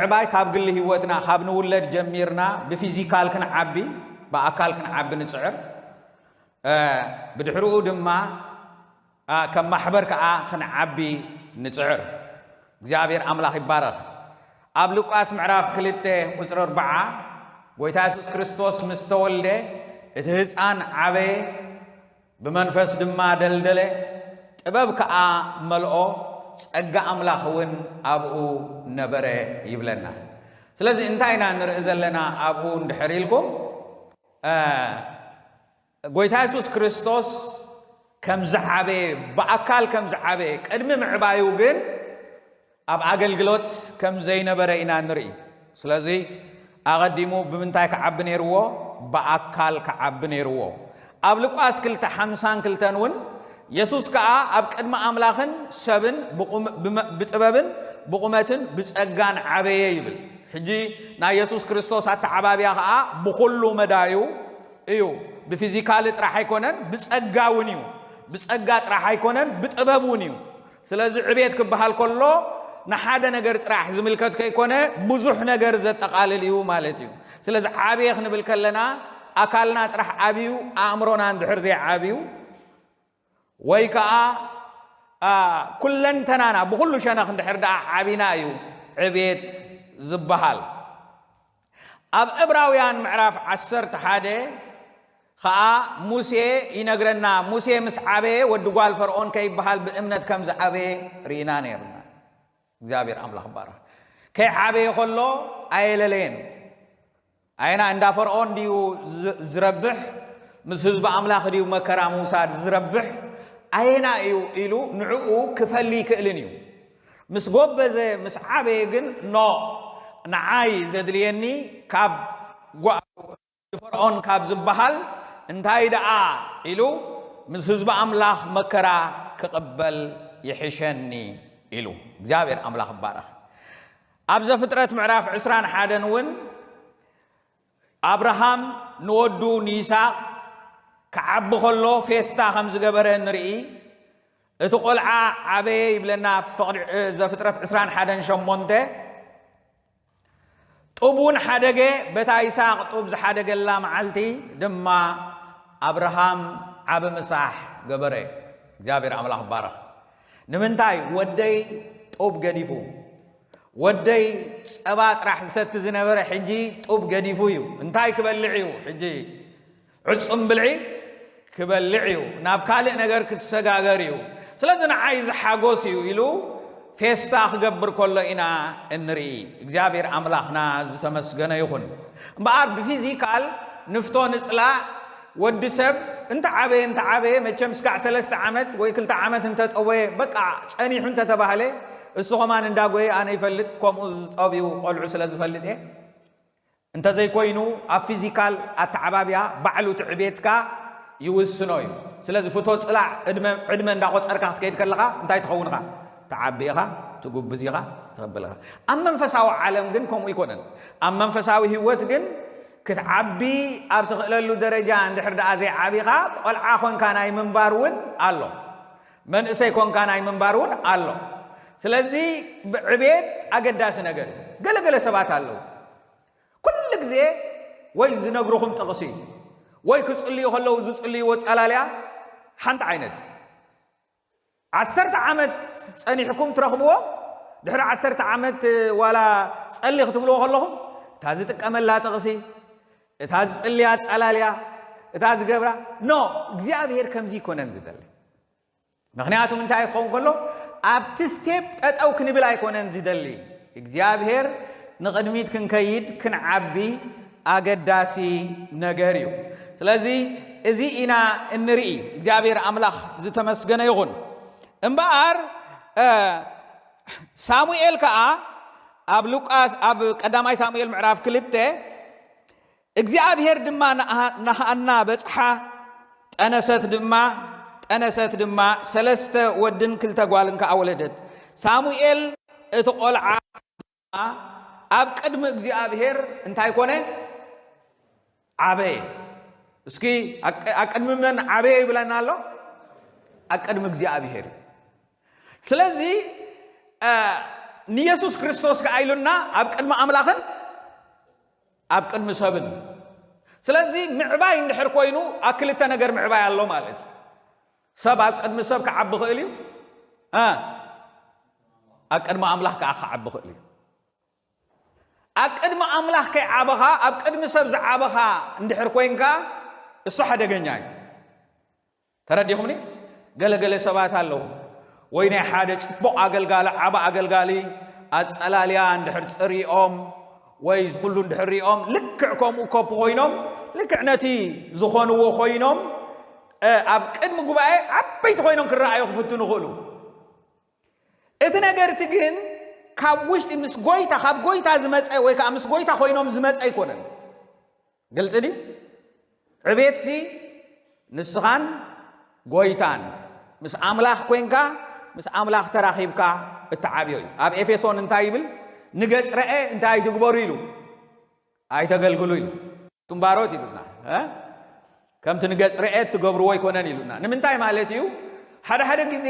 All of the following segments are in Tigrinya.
ምዕባይ ካብ ግሊ ህይወትና፣ ካብ ንውለድ ጀሚርና ብፊዚካል ክንዓቢ፣ ብኣካል ክንዓቢ ንጽዕር። እ፣ ብድሕሪኡ ድማ፣ እ፣ ከም ማሕበር ከኣ ክንዓቢ ንጽዕር። እግዚኣብሔር ኣምላኽ ይባረኽ። ኣብ ሉቃስ ምዕራፍ ክልተ ቁጽሪ ኣርብዓ፣ ጎይታ የሱስ ክርስቶስ ምስ ተወልደ፣ እቲ ህጻን ዓበየ፣ ብመንፈስ ድማ ደልደለ፣ ጥበብ ከኣ መልኦ፣ ጸጋ ኣምላኽ እውን ኣብኡ ነበረ ይብለና። ስለዚ እንታይ ኢና ንርኢ ዘለና ኣብኡ እንድሕር ኢልኩም፣ እ፣ ጎይታ የሱስ ክርስቶስ ከም ዝዓበየ፣ ብኣካል ከም ዝዓበየ፣ ቅድሚ ምዕባዩ ግን ኣብ ኣገልግሎት ከም ዘይነበረ ኢና ንርኢ። ስለዚ ኣቐዲሙ ብምንታይ ክዓቢ ነይርዎ? ብኣካል ክዓቢ ነይርዎ። ኣብ ሉቃስ ክልተ ሓምሳን ክልተን እውን፣ የሱስ ከኣ ኣብ ቅድሚ ኣምላኽን ሰብን ብቑም-፣ ብመ-፣ ብጥበብን ብቑመትን ብጸጋን ዓበየ ይብል። ሕጂ ናይ የሱስ ክርስቶስ ኣተዓባብያ ከኣ ብኹሉ መዳዩ እዩ። ብፊዚካሊ ጥራሕ ኣይኮነን፣ ብጸጋ እውን እዩ። ብጸጋ ጥራሕ ኣይኮነን፣ ብጥበብ እውን እዩ። ስለዚ ዕቤት ክበሃል ከሎ ንሓደ ነገር ጥራሕ ዝምልከት ከይኮነ፣ ብዙሕ ነገር ዘጠቓልል እዩ ማለት እዩ። ስለዚ ዓብየ ክንብል ከለና ኣካልና ጥራሕ ዓብዩ፣ ኣእምሮና እንድሕር ዘይዓብዩ፣ ወይ ከኣ፣ ኣ፣ ኩለንተናና ብኹሉ ሸነኽ እንድሕር ደኣ ዓቢና እዩ ዕቤት ዝበሃል። ኣብ ዕብራውያን ምዕራፍ ዓሰርተ ሓደ ኸኣ ሙሴ ይነግረና። ሙሴ ምስ ዓበየ ወዲ ጓል ፈርዖን ከይበሃል ብእምነት ከም ዝዓበየ ርኢና ነይርና። እግዚኣብሔር ኣምላኽ ይባረኽ። ከይዓበየ ከሎ ኣየለለየን። ኣየና እንዳ ፈርዖን ድዩ ዝ-፣ ዝረብሕ? ምስ ህዝቢ ኣምላኽ ድዩ መከራ ምውሳድ ዝረብሕ? ኣየና እዩ ኢሉ ንዕኡ ክፈሊ ይክእልን እዩ። ምስ ጎበዘ፣ ምስ ዓበየ ግን ኖ፣ ንዓይ ዘድልየኒ ካብ ጓ-፣ ፈርዖን ካብ ዝበሃል እንታይ ደኣ ኢሉ ምስ ህዝቢ ኣምላኽ መከራ ክቕበል ይሕሸኒ ኢሉ። እግዚኣብሔር ኣምላኽ ይባረኽ። ኣብ ዘፍጥረት ምዕራፍ ዕስራን ሓደን እውን ኣብርሃም ንወዱ ንይስሐቅ ክዓቢ ከሎ ፌስታ ከም ዝገበረ ንርኢ። እቲ ቆልዓ ዓበየ ይብለና ፍቕዲ-፣ ዘፍጥረት ዕስራን ሓደን ሸሞንተ። ጡብ እውን ሓደገ፣ በታ ይስሐቅ ጡብ ዝሓደገላ መዓልቲ ድማ ኣብርሃም ዓቢ ምሳሕ ገበረ። እግዚኣብሔር ኣምላኽ ይባረኽ። ንምንታይ? ወደይ ጡብ ገዲፉ። ወደይ ጸባ ጥራሕ ዝሰቲ ዝነበረ ሕጂ ጡብ ገዲፉ እዩ። እንታይ ክበልዕ እዩ ሕጂ? ዕጹም ብልዒ ክበልዕ እዩ። ናብ ካልእ ነገር ክሰጋገር እዩ። ስለዚ ንዓይ እዚ ሓጎስ እዩ ኢሉ ፌስታ ክገብር ከሎ ኢና እንርኢ። እግዚኣብሔር ኣምላኽና ዝተመስገነ ይኹን። እምበኣር ብፊዚካል ንፍቶ ንጽላእ ወዲ ሰብ እንተ ዓበየ፣ እንተ ዓበየ፣ መቸም ስጋዕ ሰለስተ ዓመት ወይ ክልተ ዓመት እንተ ጠወየ፣ በቃ ጸኒሑ እንተ ተባህለ፣ እሱ ኸማን እንዳጎየ ኣነ ይፈልጥ፣ ከምኡ ዝጠብዩ ቆልዑ ስለ ዝፈልጥ እየ። እንተ ዘይኮይኑ ኣብ ፊዚካል ኣተዓባብያ ባዕሉ እቲ ዕቤትካ ይውስኖ እዩ። ስለዚ ፍቶ ጽላእ ዕድመ፣ ዕድመ እንዳቆጸርካ ክትከይድ ከለኻ እንታይ ትኸውን ኢኻ? ትዓቢ ኢኻ፣ ትጉብዝ ኢኻ፣ ትኸብል ኢኻ። ኣብ መንፈሳዊ ዓለም ግን ከምኡ ኣይኮነን። ኣብ መንፈሳዊ ህይወት ግን ክትዓቢ ኣብ ትኽእለሉ ደረጃ እንድሕር ደኣ ዘይዓቢኻ፣ ቆልዓ ኮንካ ናይ ምንባር እውን ኣሎ። መንእሰይ ኮንካ ናይ ምንባር እውን ኣሎ። ስለዚ ዕቤት ኣገዳሲ ነገር እዩ። ገለገለ ሰባት ኣለዉ። ኩሉ ግዜ ወይ ዝነግሩኹም ጥቕሲ፣ ወይ ክጽልዩ ከለዉ ዝጽልይዎ ጸላልያ ሓንቲ ዓይነት እዩ። ዓሰርተ ዓመት ጸኒሕኩም ትረኽብዎ፣ ድሕሪ ዓሰርተ ዓመት ዋላ ጸሊ ክትብልዎ ከለኹም፣ እታ ዝጥቀመላ ጥቕሲ፣ እታ ዝጽልያ ጸላልያ፣ እታ ዝገብራ፣ ኖ፣ እግዚኣብሔር ከምዚ ኣይኮነን ዝደሊ። ምኽንያቱ እንታይ ክኸውን ከሎ፣ ኣብቲ ስቴፕ ጠጠው ክንብል ኣይኮነን ዝደሊ። እግዚኣብሔር ንቕድሚት ክንከይድ፣ ክንዓቢ ኣገዳሲ ነገር እዩ። ስለዚ እዚ ኢና እንርኢ። እግዚኣብሔር ኣምላኽ ዝተመስገነ ይኹን። እምበኣር፣ እ፣ ሳሙኤል ከኣ ኣብ ሉቃስ፣ ኣብ ቀዳማይ ሳሙኤል ምዕራፍ ክልተ፣ እግዚኣብሔር ድማ ንሃ-፣ ንሃና በጽሓ፣ ጠነሰት ድማ፣ ጠነሰት ድማ፣ ሰለስተ ወድን ክልተ ጓልን ከኣ ወለደት። ሳሙኤል እቲ ቆልዓ ድማ ኣብ ቅድሚ እግዚኣብሔር እንታይ ኮነ? ዓበየ። እስኪ፣ ኣብ፣ ኣብ ቅድሚ መን ዓበየ ይብለና ኣሎ? ኣብ ቅድሚ እግዚኣብሔር። ስለዚ፣ እ፣ ንየሱስ ክርስቶስ ከኣ ኢሉና ኣብ ቅድሚ ኣምላኽን ኣብ ቅድሚ ሰብን። ስለዚ ምዕባይ እንድሕር ኮይኑ ኣብ ክልተ ነገር ምዕባይ ኣሎ ማለት እዩ። ሰብ ኣብ ቅድሚ ሰብ ክዓቢ ክእል እዩ፣ እ፣ ኣብ ቅድሚ ኣምላኽ ከዓ ክዓቢ ክእል እዩ። ኣብ ቅድሚ ኣምላኽ ከይዓበኻ ኣብ ቅድሚ ሰብ ዝዓበኻ እንድሕር ኮይንካ፣ እሱ ሓደገኛ እዩ። ተረዲኹምኒ? ገለገለ ሰባት ኣለዉ፣ ወይ ናይ ሓደ ጽቡቕ ኣገልጋሊ፣ ዓቢ ኣገልጋሊ ኣጸላልያ እንድሕር ጽሪኦም ወይ ዝኹሉ እንድሕር ሪኦም፣ ልክዕ ከምኡ ኮፒ ኮይኖም፣ ልክዕ ነቲ ዝኾንዎ ኮይኖም፣ እ፣ ኣብ ቅድሚ ጉባኤ ዓበይቲ ኮይኖም ክረኣዩ ክፍትኑ ይኽእሉ። እቲ ነገር እቲ ግን ካብ ውሽጢ ምስ ጎይታ፣ ካብ ጎይታ ዝመጸ ወይ ከዓ ምስ ጎይታ ኮይኖም ዝመጸ ኣይኮነን። ግልጺ ድዩ? ዕቤትሲ ንስኻን ጎይታን ምስ ኣምላኽ ኮንካ፣ ምስ ኣምላኽ ተራኺብካ እትዓብዮ እዩ። ኣብ ኤፌሶን እንታይ ይብል? ንገጽ ረአ እንታይ ኣይትግበሩ ኢሉ፣ ኣይተገልግሉ ኢሉ። እቱም ባሮት ኢሉና፣ እ? ከምቲ ንገጽ ረአ እትገብርዎ ኣይኮነን ኢሉና። ንምንታይ ማለት እዩ? ሓደ ሓደ ግዜ፣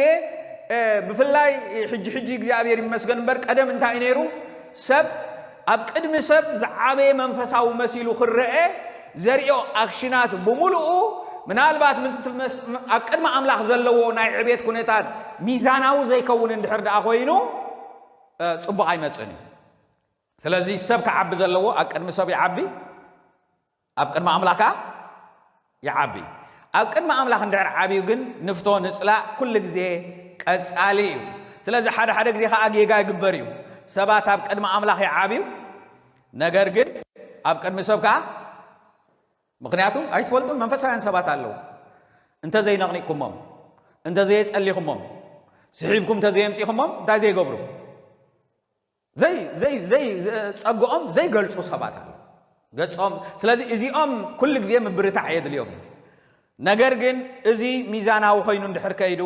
እ፣ ብፍላይ ሕጂ ሕጂ እግዚኣብሔር ይመስገን እምበር፣ ቀደም እንታይ እዩ ነይሩ? ሰብ ኣብ ቅድሚ ሰብ ዝዓበየ መንፈሳዊ መሲሉ ክረአ ዘርእዮ ኣክሽናት ብምሉኡ፣ ምናልባት ምንቲ መስ-፣ ኣብ ቅድሚ ኣምላኽ ዘለዎ ናይ ዕቤት ኩነታት ሚዛናዊ ዘይከውን እንድሕር ደኣ ኮይኑ፣ እ፣ ጽቡቕ ኣይመጽእን እዩ። ስለዚ ሰብ ክዓቢ ዘለዎ ኣብ ቅድሚ ሰብ ይዓቢ፣ ኣብ ቅድሚ ኣምላኽ ከኣ ይዓቢ። ኣብ ቅድሚ ኣምላኽ እንድሕር ዓብዩ ግን ንፍቶ ንጽላእ ኩሉ ግዜ ቀጻሊ እዩ። ስለዚ ሓደ ሓደ ግዜ ከኣ ጌጋ ይግበር እዩ። ሰባት ኣብ ቅድሚ ኣምላኽ ይዓብዩ፣ ነገር ግን ኣብ ቅድሚ ሰብ ከኣ፣ ምኽንያቱ ኣይትፈልጡን፣ መንፈሳውያን ሰባት ኣለዉ። እንተ ዘይነቕኒቕኩሞም፣ እንተ ዘየጸሊኹሞም፣ ስሒብኩም እንተ ዘየምጺኹሞም እንታይ ዘይገብሩ? ዘይ-፣ ዘይ-፣ ዘይ-፣ ጸግኦም ዘይገልጹ ሰባት ኣለዉ። ገጾም፣ ስለዚ እዚኦም ኩሉ ግዜ ምብርታዕ የድልዮም እዩ። ነገር ግን እዚ ሚዛናዊ ኮይኑ እንድሕር ከይዱ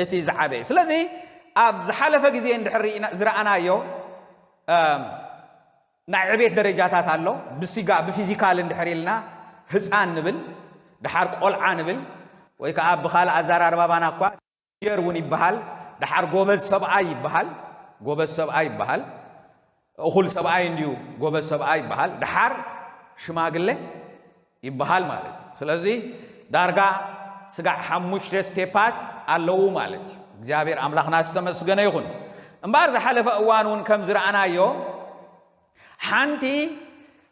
እቲ ዝዓበየ። ስለዚ ኣብ ዝሓለፈ ግዜ እንድሕር ርኢና-፣ ዝረኣናዮ፣ እም፣ ናይ ዕቤት ደረጃታት ኣሎ። ብስጋ፣ ብፊዚካል እንድሕር ኢልና ህፃን ንብል፣ ደሓር ቆልዓ ንብል፣ ወይ ከዓ ብኻልእ ኣዘራርባባና እኳ ቲኔጀር እውን ይበሃል፣ ደሓር ጎበዝ ሰብኣይ ይበሃል፣ ጎበዝ ሰብኣይ ይበሃል፣ እኹል ሰብኣይ እንድዩ፣ ጎበዝ ሰብኣይ ይበሃል፣ ደሓር ሽማግለ ይበሃል ማለት እዩ። ስለዚ ዳርጋ ስጋዕ ሓሙሽተ ስቴፓት ኣለዉ ማለት እዩ። እግዚኣብሔር ኣምላኽና ዝተመስገነ ይኹን። እምበኣር ዝሓለፈ እዋን እውን ከም ዝረኣናዮ፣ ሓንቲ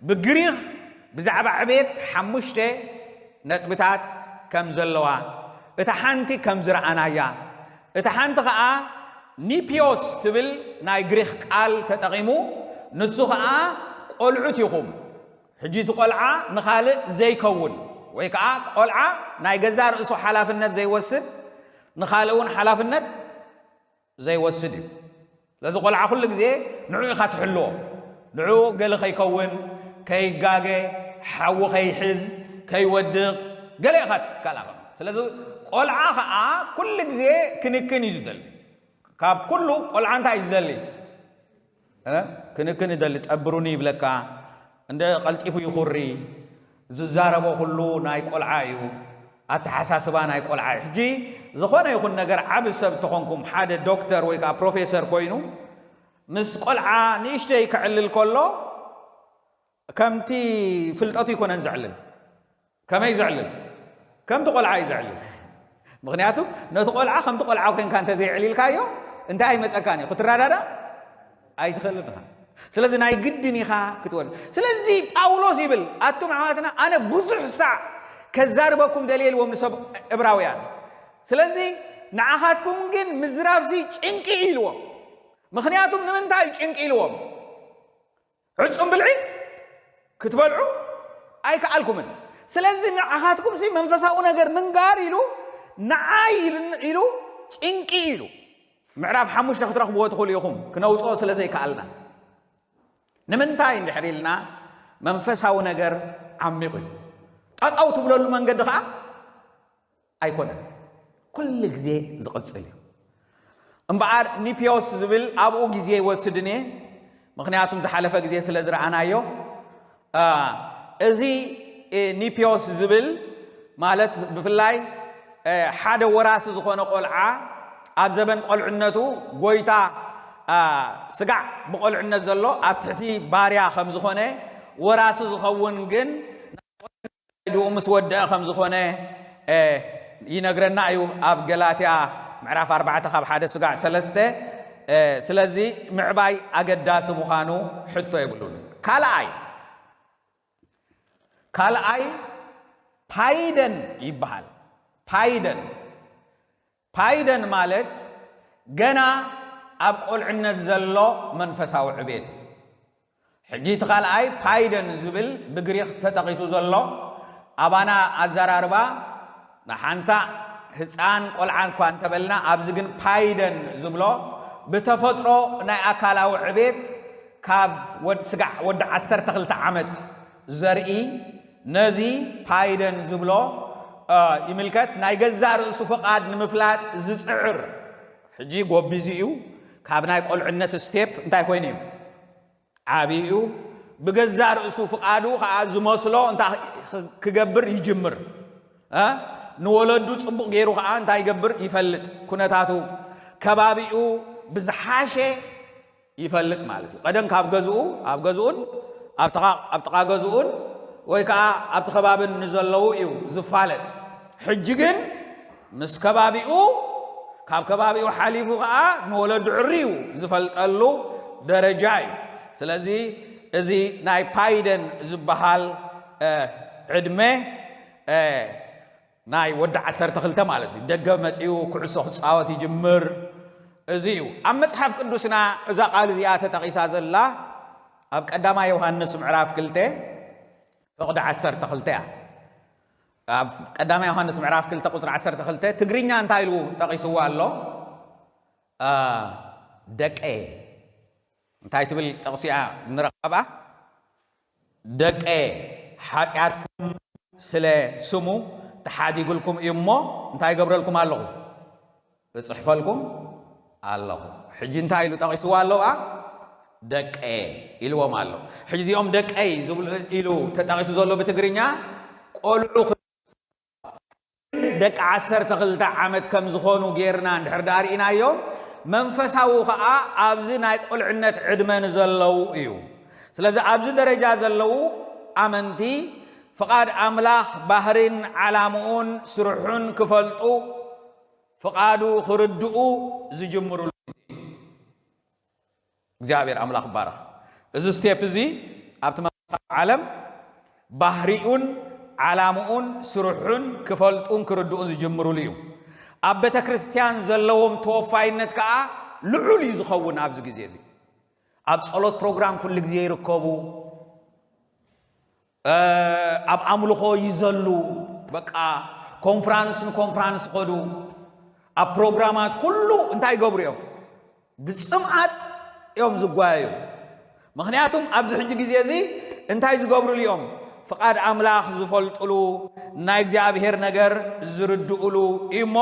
ብግሪኽ ብዛዕባ ዕቤት ሓሙሽተ ነጥብታት ከም ዘለዋ፣ እታ ሓንቲ ከም ዝረኣናያ፣ እታ ሓንቲ ኸኣ ኒፒዮስ ትብል ናይ ግሪኽ ቃል ተጠቒሙ፣ ንሱ ኸኣ ቆልዑት ኢኹም። ሕጂ እቲ ቆልዓ ንኻልእ ዘይከውን፣ ወይ ከኣ ቆልዓ ናይ ገዛእ ርእሱ ሓላፍነት ዘይወስድ፣ ንኻልእ እውን ሓላፍነት ዘይወስድ እዩ። ስለዚ ቆልዓ ኩሉ ግዜ ንዑ ኢኻ ትሕልዎ። ንዑ ገለ ከይከውን፣ ከይጋገ፣ ሓዊ ከይሕዝ፣ ከይወድቕ፣ ገለ ኢኻ ትከላኸል። ስለዚ ቆልዓ ኸኣ ኩሉ ግዜ ክንክን እዩ ዝደሊ። ካብ ኩሉ ቆልዓ እንታይ እዩ ዝደሊ? እ? ክንክን ይደሊ። ጠብሩኒ ይብለካ፣ እንደ ቀልጢፉ ይኹሪ፣ ዝዛረቦ ኩሉ ናይ ቆልዓ እዩ፣ ኣተሓሳስባ ናይ ቆልዓ እዩ። ሕጂ ዝኾነ ይኹን ነገር፣ ዓቢ ሰብ ተኾንኩም፣ ሓደ ዶክተር ወይ ከዓ ፕሮፌሰር ኮይኑ ምስ ቆልዓ ንእሽተይ ከዕልል ከሎ ከምቲ ፍልጠቱ ይኮነን ዘዕልል። ከመይ ዘዕልል? ከምቲ ቆልዓ እዩ ዘዕልል። ምኽንያቱ ነቲ ቆልዓ ከምቲ ቆልዓ ኮንካ እንተዘይዕሊልካዮ እንታይ ኣይመጸካን እዩ፣ ክትረዳዳእ ኣይትኽእልን ኢኻ። ስለዚ ናይ ግድን ኢኻ ክትወድ። ስለዚ ጳውሎስ ይብል፣ ኣቱም ኣሕዋትና፣ ኣነ ብዙሕ ሳዕ ከዛርበኩም ደልየ ኢልዎም ንሰብ እብራውያን። ስለዚ ንዓኻትኩም ግን ምዝራብሲ ጭንቂ እዩ ኢልዎም። ምኽንያቱም ንምንታይ እዩ ጭንቂ ኢልዎም? ዕጹም ብልዒ ክትበልዑ ኣይከኣልኩምን። ስለዚ ንዓኻትኩምሲ መንፈሳዊ ነገር ምንጋር ኢሉ ንዓይ ኢሉ፣ ኢሉ ጭንቂ ኢሉ። ምዕራፍ ሓሙሽተ ክትረኽብዎ ትኽእሉ ኢኹም፣ ክነውጽኦ ስለ ዘይከኣልና። ንምንታይ እንድሕር ኢልና፣ መንፈሳዊ ነገር ዓሚቕ እዩ። ጠጠው ትብለሉ መንገዲ ኸኣ ኣይኮነን፣ ኩሉ ግዜ ዝቕጽል እዩ። እምበኣር ኒፒዮስ ዝብል ኣብኡ ግዜ ይወስድን እየ፣ ምኽንያቱም ዝሓለፈ ግዜ ስለ ዝረኣናዮ። አ፣ እዚ፣ እ፣ ኒፒዮስ ዝብል ማለት ብፍላይ፣ እ፣ ሓደ ወራሲ ዝኾነ ቆልዓ ኣብ ዘበን ቆልዕነቱ ጎይታ አ፣ ስጋዕ ብቆልዕነት ዘሎ ኣብ ትሕቲ ባርያ ከም ዝኾነ፣ ወራሲ ዝኸውን ግን ድኡ ምስ ወደአ ከም ዝኾነ፣ እ፣ ይነግረና እዩ ኣብ ገላትያ ምዕራፍ ኣርባዕተ ካብ ሓደ ስጋዕ ሰለስተ። እ፣ ስለዚ ምዕባይ ኣገዳሲ ምዃኑ ሕቶ የብሉን። ካልኣይ፣ ካልኣይ ፓይደን ይበሃል። ፓይደን፣ ፓይደን ማለት ገና ኣብ ቆልዕነት ዘሎ መንፈሳዊ ዕቤት እዩ። ሕጂ እቲ ካልኣይ ፓይደን ዝብል ብግሪኽ ተጠቒሱ ዘሎ ኣባና ኣዘራርባ ንሓንሳእ ህፃን ቆልዓ እኳ እንተበልና፣ ኣብዚ ግን ፓይደን ዝብሎ ብተፈጥሮ ናይ ኣካላዊ ዕቤት ካብ ወድ-፣ ስጋዕ ወዲ ዓሰርተ ክልተ ዓመት ዘርኢ ነዚ ፓይደን ዝብሎ፣ እ፣ ይምልከት። ናይ ገዛእ ርእሱ ፍቓድ ንምፍላጥ ዝጽዕር፣ ሕጂ ጎቢዙ እዩ። ካብ ናይ ቆልዕነት ስቴፕ እንታይ ኮይኑ እዩ? ዓብዩ እዩ። ብገዛእ ርእሱ ፍቓዱ ኸዓ ዝመስሎ እንታይ ክገብር ይጅምር? እ? ንወለዱ ጽቡቕ ገይሩ ኸዓ እንታይ ይገብር? ይፈልጥ። ኩነታቱ ከባቢኡ ብዝሓሸ ይፈልጥ ማለት እዩ። ቀደም ካብ ገዝኡ፣ ኣብ ገዝኡን ኣብ ጥቓ፣ ኣብ ጥቓ ገዝኡን ወይ ከዓ ኣብቲ ከባብን ንዘለዉ እዩ ዝፋለጥ። ሕጂ ግን ምስ ከባቢኡ፣ ካብ ከባቢኡ ሓሊፉ ከዓ ንወለዱ ዕርዩ ዝፈልጠሉ ደረጃ እዩ። ስለዚ እዚ ናይ ፓይደን ዝበሃል፣ እ፣ ዕድመ፣ እ፣ ናይ ወዲ ዓሰርተ ክልተ ማለት እዩ። ደገ መጺኡ ኩዕሶ ክጻወት ይጅምር። እዚ እዩ። ኣብ መጽሓፍ ቅዱስና እዛ ቃል እዚኣ ተጠቒሳ ዘላ ኣብ ቀዳማይ ዮሃንስ ምዕራፍ ክልተ ፍቕዲ ዓሰርተ ክልተ እያ። ኣብ ቀዳማይ ዮሃንስ ምዕራፍ ክልተ ቁጽሪ ዓሰርተ ክልተ ትግርኛ እንታይ ኢሉ ጠቒስዎ ኣሎ? አ፣ ደቀየ። እንታይ ትብል ጥቕሲ እያ ንረኽባ? ደቀየ፣ ሓጢኣትኩም ስለ ስሙ ተሓዲጉልኩም እዩ እሞ እንታይ ይገብረልኩም ኣለኹ? እጽሕፈልኩም ኣለኹ። ሕጂ እንታይ ኢሉ ጠቒስዎ ኣለዋ? ደቀየ ኢልዎም ኣሎ። ሕጂ እዚኦም ደቀይ ዝብሉ ኢሉ ተጠቒሱ ዘሎ ብትግርኛ ቆልዑ ደቂ ዓሰርተ ክልተ ዓመት ከም ዝኾኑ ጌርና እንድሕር ደኣ ርኢናዮም፣ መንፈሳዊ ኸዓ ኣብዚ ናይ ቁልዕነት ዕድመ ንዘለዉ እዩ። ስለዚ ኣብዚ ደረጃ ዘለዉ ኣመንቲ ፍቓድ ኣምላኽ ባህሪን ዓላምኡን ስርሑን ክፈልጡ፣ ፍቓዱ ክርድኡ ዝጅምሩሉ ግዜ እዩ። እግዚኣብሔር ኣምላኽ ይባረኽ። እዚ ስቴፕ እዚ ኣብቲ መንፈሳዊ ዓለም ባህሪኡን ዓላምኡን ስርሑን ክፈልጡን ክርድኡን ዝጅምሩሉ እዩ። ኣብ ቤተ ክርስቲያን ዘለዎም ተወፋይነት ከዓ ልዑል እዩ ዝኸውን ኣብዚ ግዜ እዚ። ኣብ ጸሎት ፕሮግራም ኩሉ ግዜ ይርከቡ። እ፣ ኣብ ኣምልኾ ይዘሉ። በቃ ኮንፍራንስ ንኮንፍራንስ ኸዱ። ኣብ ፕሮግራማት ኩሉ እንታይ ይገብሩ እዮም? ብጽምኣት እዮም ዝጓየዩ። ምኽንያቱም ኣብዚ ሕጂ ግዜ እዚ እንታይ ዝገብሩሉ እዮም? ፍቓድ ኣምላኽ ዝፈልጡሉ፣ ናይ እግዚኣብሔር ነገር ዝርድኡሉ እዩ እሞ፣